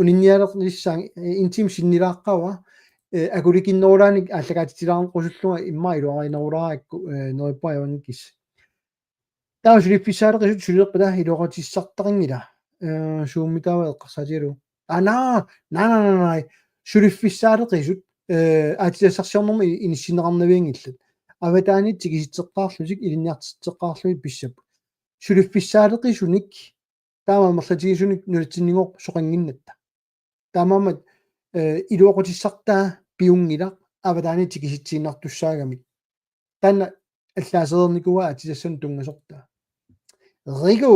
uninnialeqissaanga, eh, en time sinnilaaqqaavara, eh, akulikinnerulaannik aallakaatitilaarnerusullunga immaqa iluarinerulaarakku, eh, neriuppunga ajunngikkissi. Taava suliffissaaleqisut sulilerpata iluaqutissartaqanngilaq, eh, Zoomitaava eqqarsaatigalugu. Aa, naa, naa, naa, naa, naa. Suliffissaaleqisut, eh, aatsitassarsiornermut i-, inissinneqarnavianngillat. Avataaniit tikisitseqqaarlutik, ilinniartitseqqaarlugit pissapput. Suliffissaaleqisunik, taama amerlatigisunik nunatsinninngaanniit soqannginnatta. Taamaammat, eh, iluaqutissartaa piunngilaq avataaniit tikisitsiinnartussaagamik. Taanna allaasereernikuuaa aatsitassanut tunngasortaa. Riku,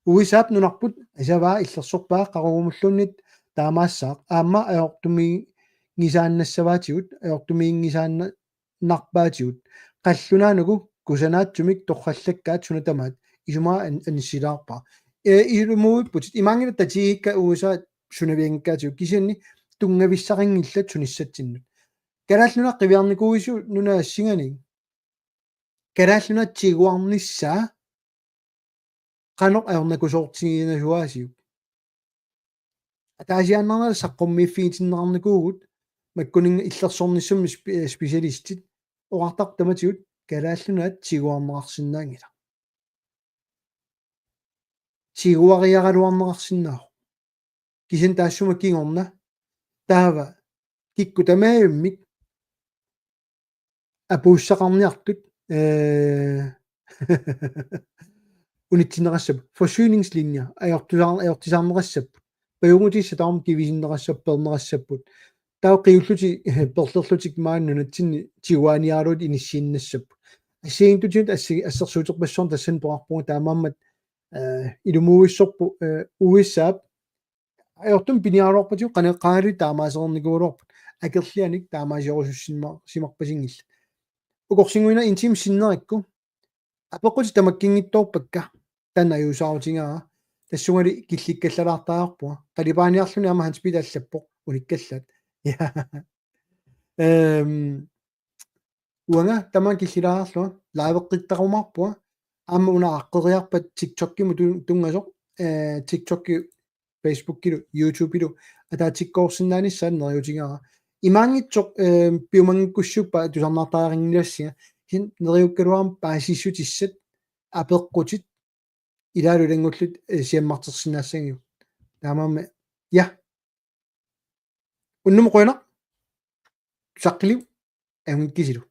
U S A-p nunarput asavaa illersorpaa qaqugumulluunniit taamaassaaq aamma ajortumiinngisaannassavaatigut, ajortumiinngisaannarpaatigut. Qallunaat uku kusanaatsumik torrallakkaat suna tamaat isumaa an-, anissilaarpara. Eh, ilumuuipputit, imaanngilaq tatigiikka U S A sunavianngikkaatigut kisianni tunngavissaqanngillat sunissatsinnut. Kalaallit Nunaat qiviarnikuuisiuk nunap assinganik? Kalaallit Nunaat tiguarnissaa qanoq ajornakusoortiginasuaasiuk? Ataasiaannarnera saqqummiiffigitinneqarnikuuvugut makkuninnga illersornissamut spe-, specialistit oqartarput tamatigut Kalaallit Nunaat tiguarneqarsinnaanngilaq. Tiguariaraluarneqarsinnaavoq. Kisianni taassuma kingorna taava kikkut tamaavimmik apuussaqarniartut, eh, unitsinneqassapput. Forsyningslinjer ajortusaar-, ajortisaarneqassapput. Pajugutissat tamarmik kivisinneqassapput, peerneqassapput. Taava qiullutik, eh, perlerlutik maani nunatsinni tiguaaniaraluit inissiinnassapput. Assigiinngitsunik assi-, assersuuterpassuarnik tassani peqarpunga taamaammat, eh, ilumuuissorput, eh, U S A-p ajortumik piniaraluarpatigut qanoq qaalu taamaasereernikuugaluarput. Akerlianik taamaasiorusussima-, simarpasinngillat. Ukorsinnguinnaq en time sinnerakku apeqqutit tamakkiinngitsoorpakka, taanna ajuusaarutigaara. Tassungali killikkallalaartariaqarpunga. Qalipaaniarluni aamma Hans Peter allappoq unikkallaat. Ja. Ehm, uanga tamaanga killilaarlunga liveqqittarumaarpunga. Aamma una aaqqeriarpat TikTokimut tu-, tunngasoq, eh, TikToki, Facebookilu, YouTubelu ataatsikkoorsinnaanissaa neriuutigaara. Imaanngitsoq, eh, piumanngikkussiuppat tusarnaartariaqanngilassinga. Kisianni neriukkaluarama paasissutissat apeqqutit ilaalu ilanngullutit, eh, siammartersinnaassagigut. Taamaammat, ja. Unnuk qujanaq. Tusaqqillutit ajunngikkisilu.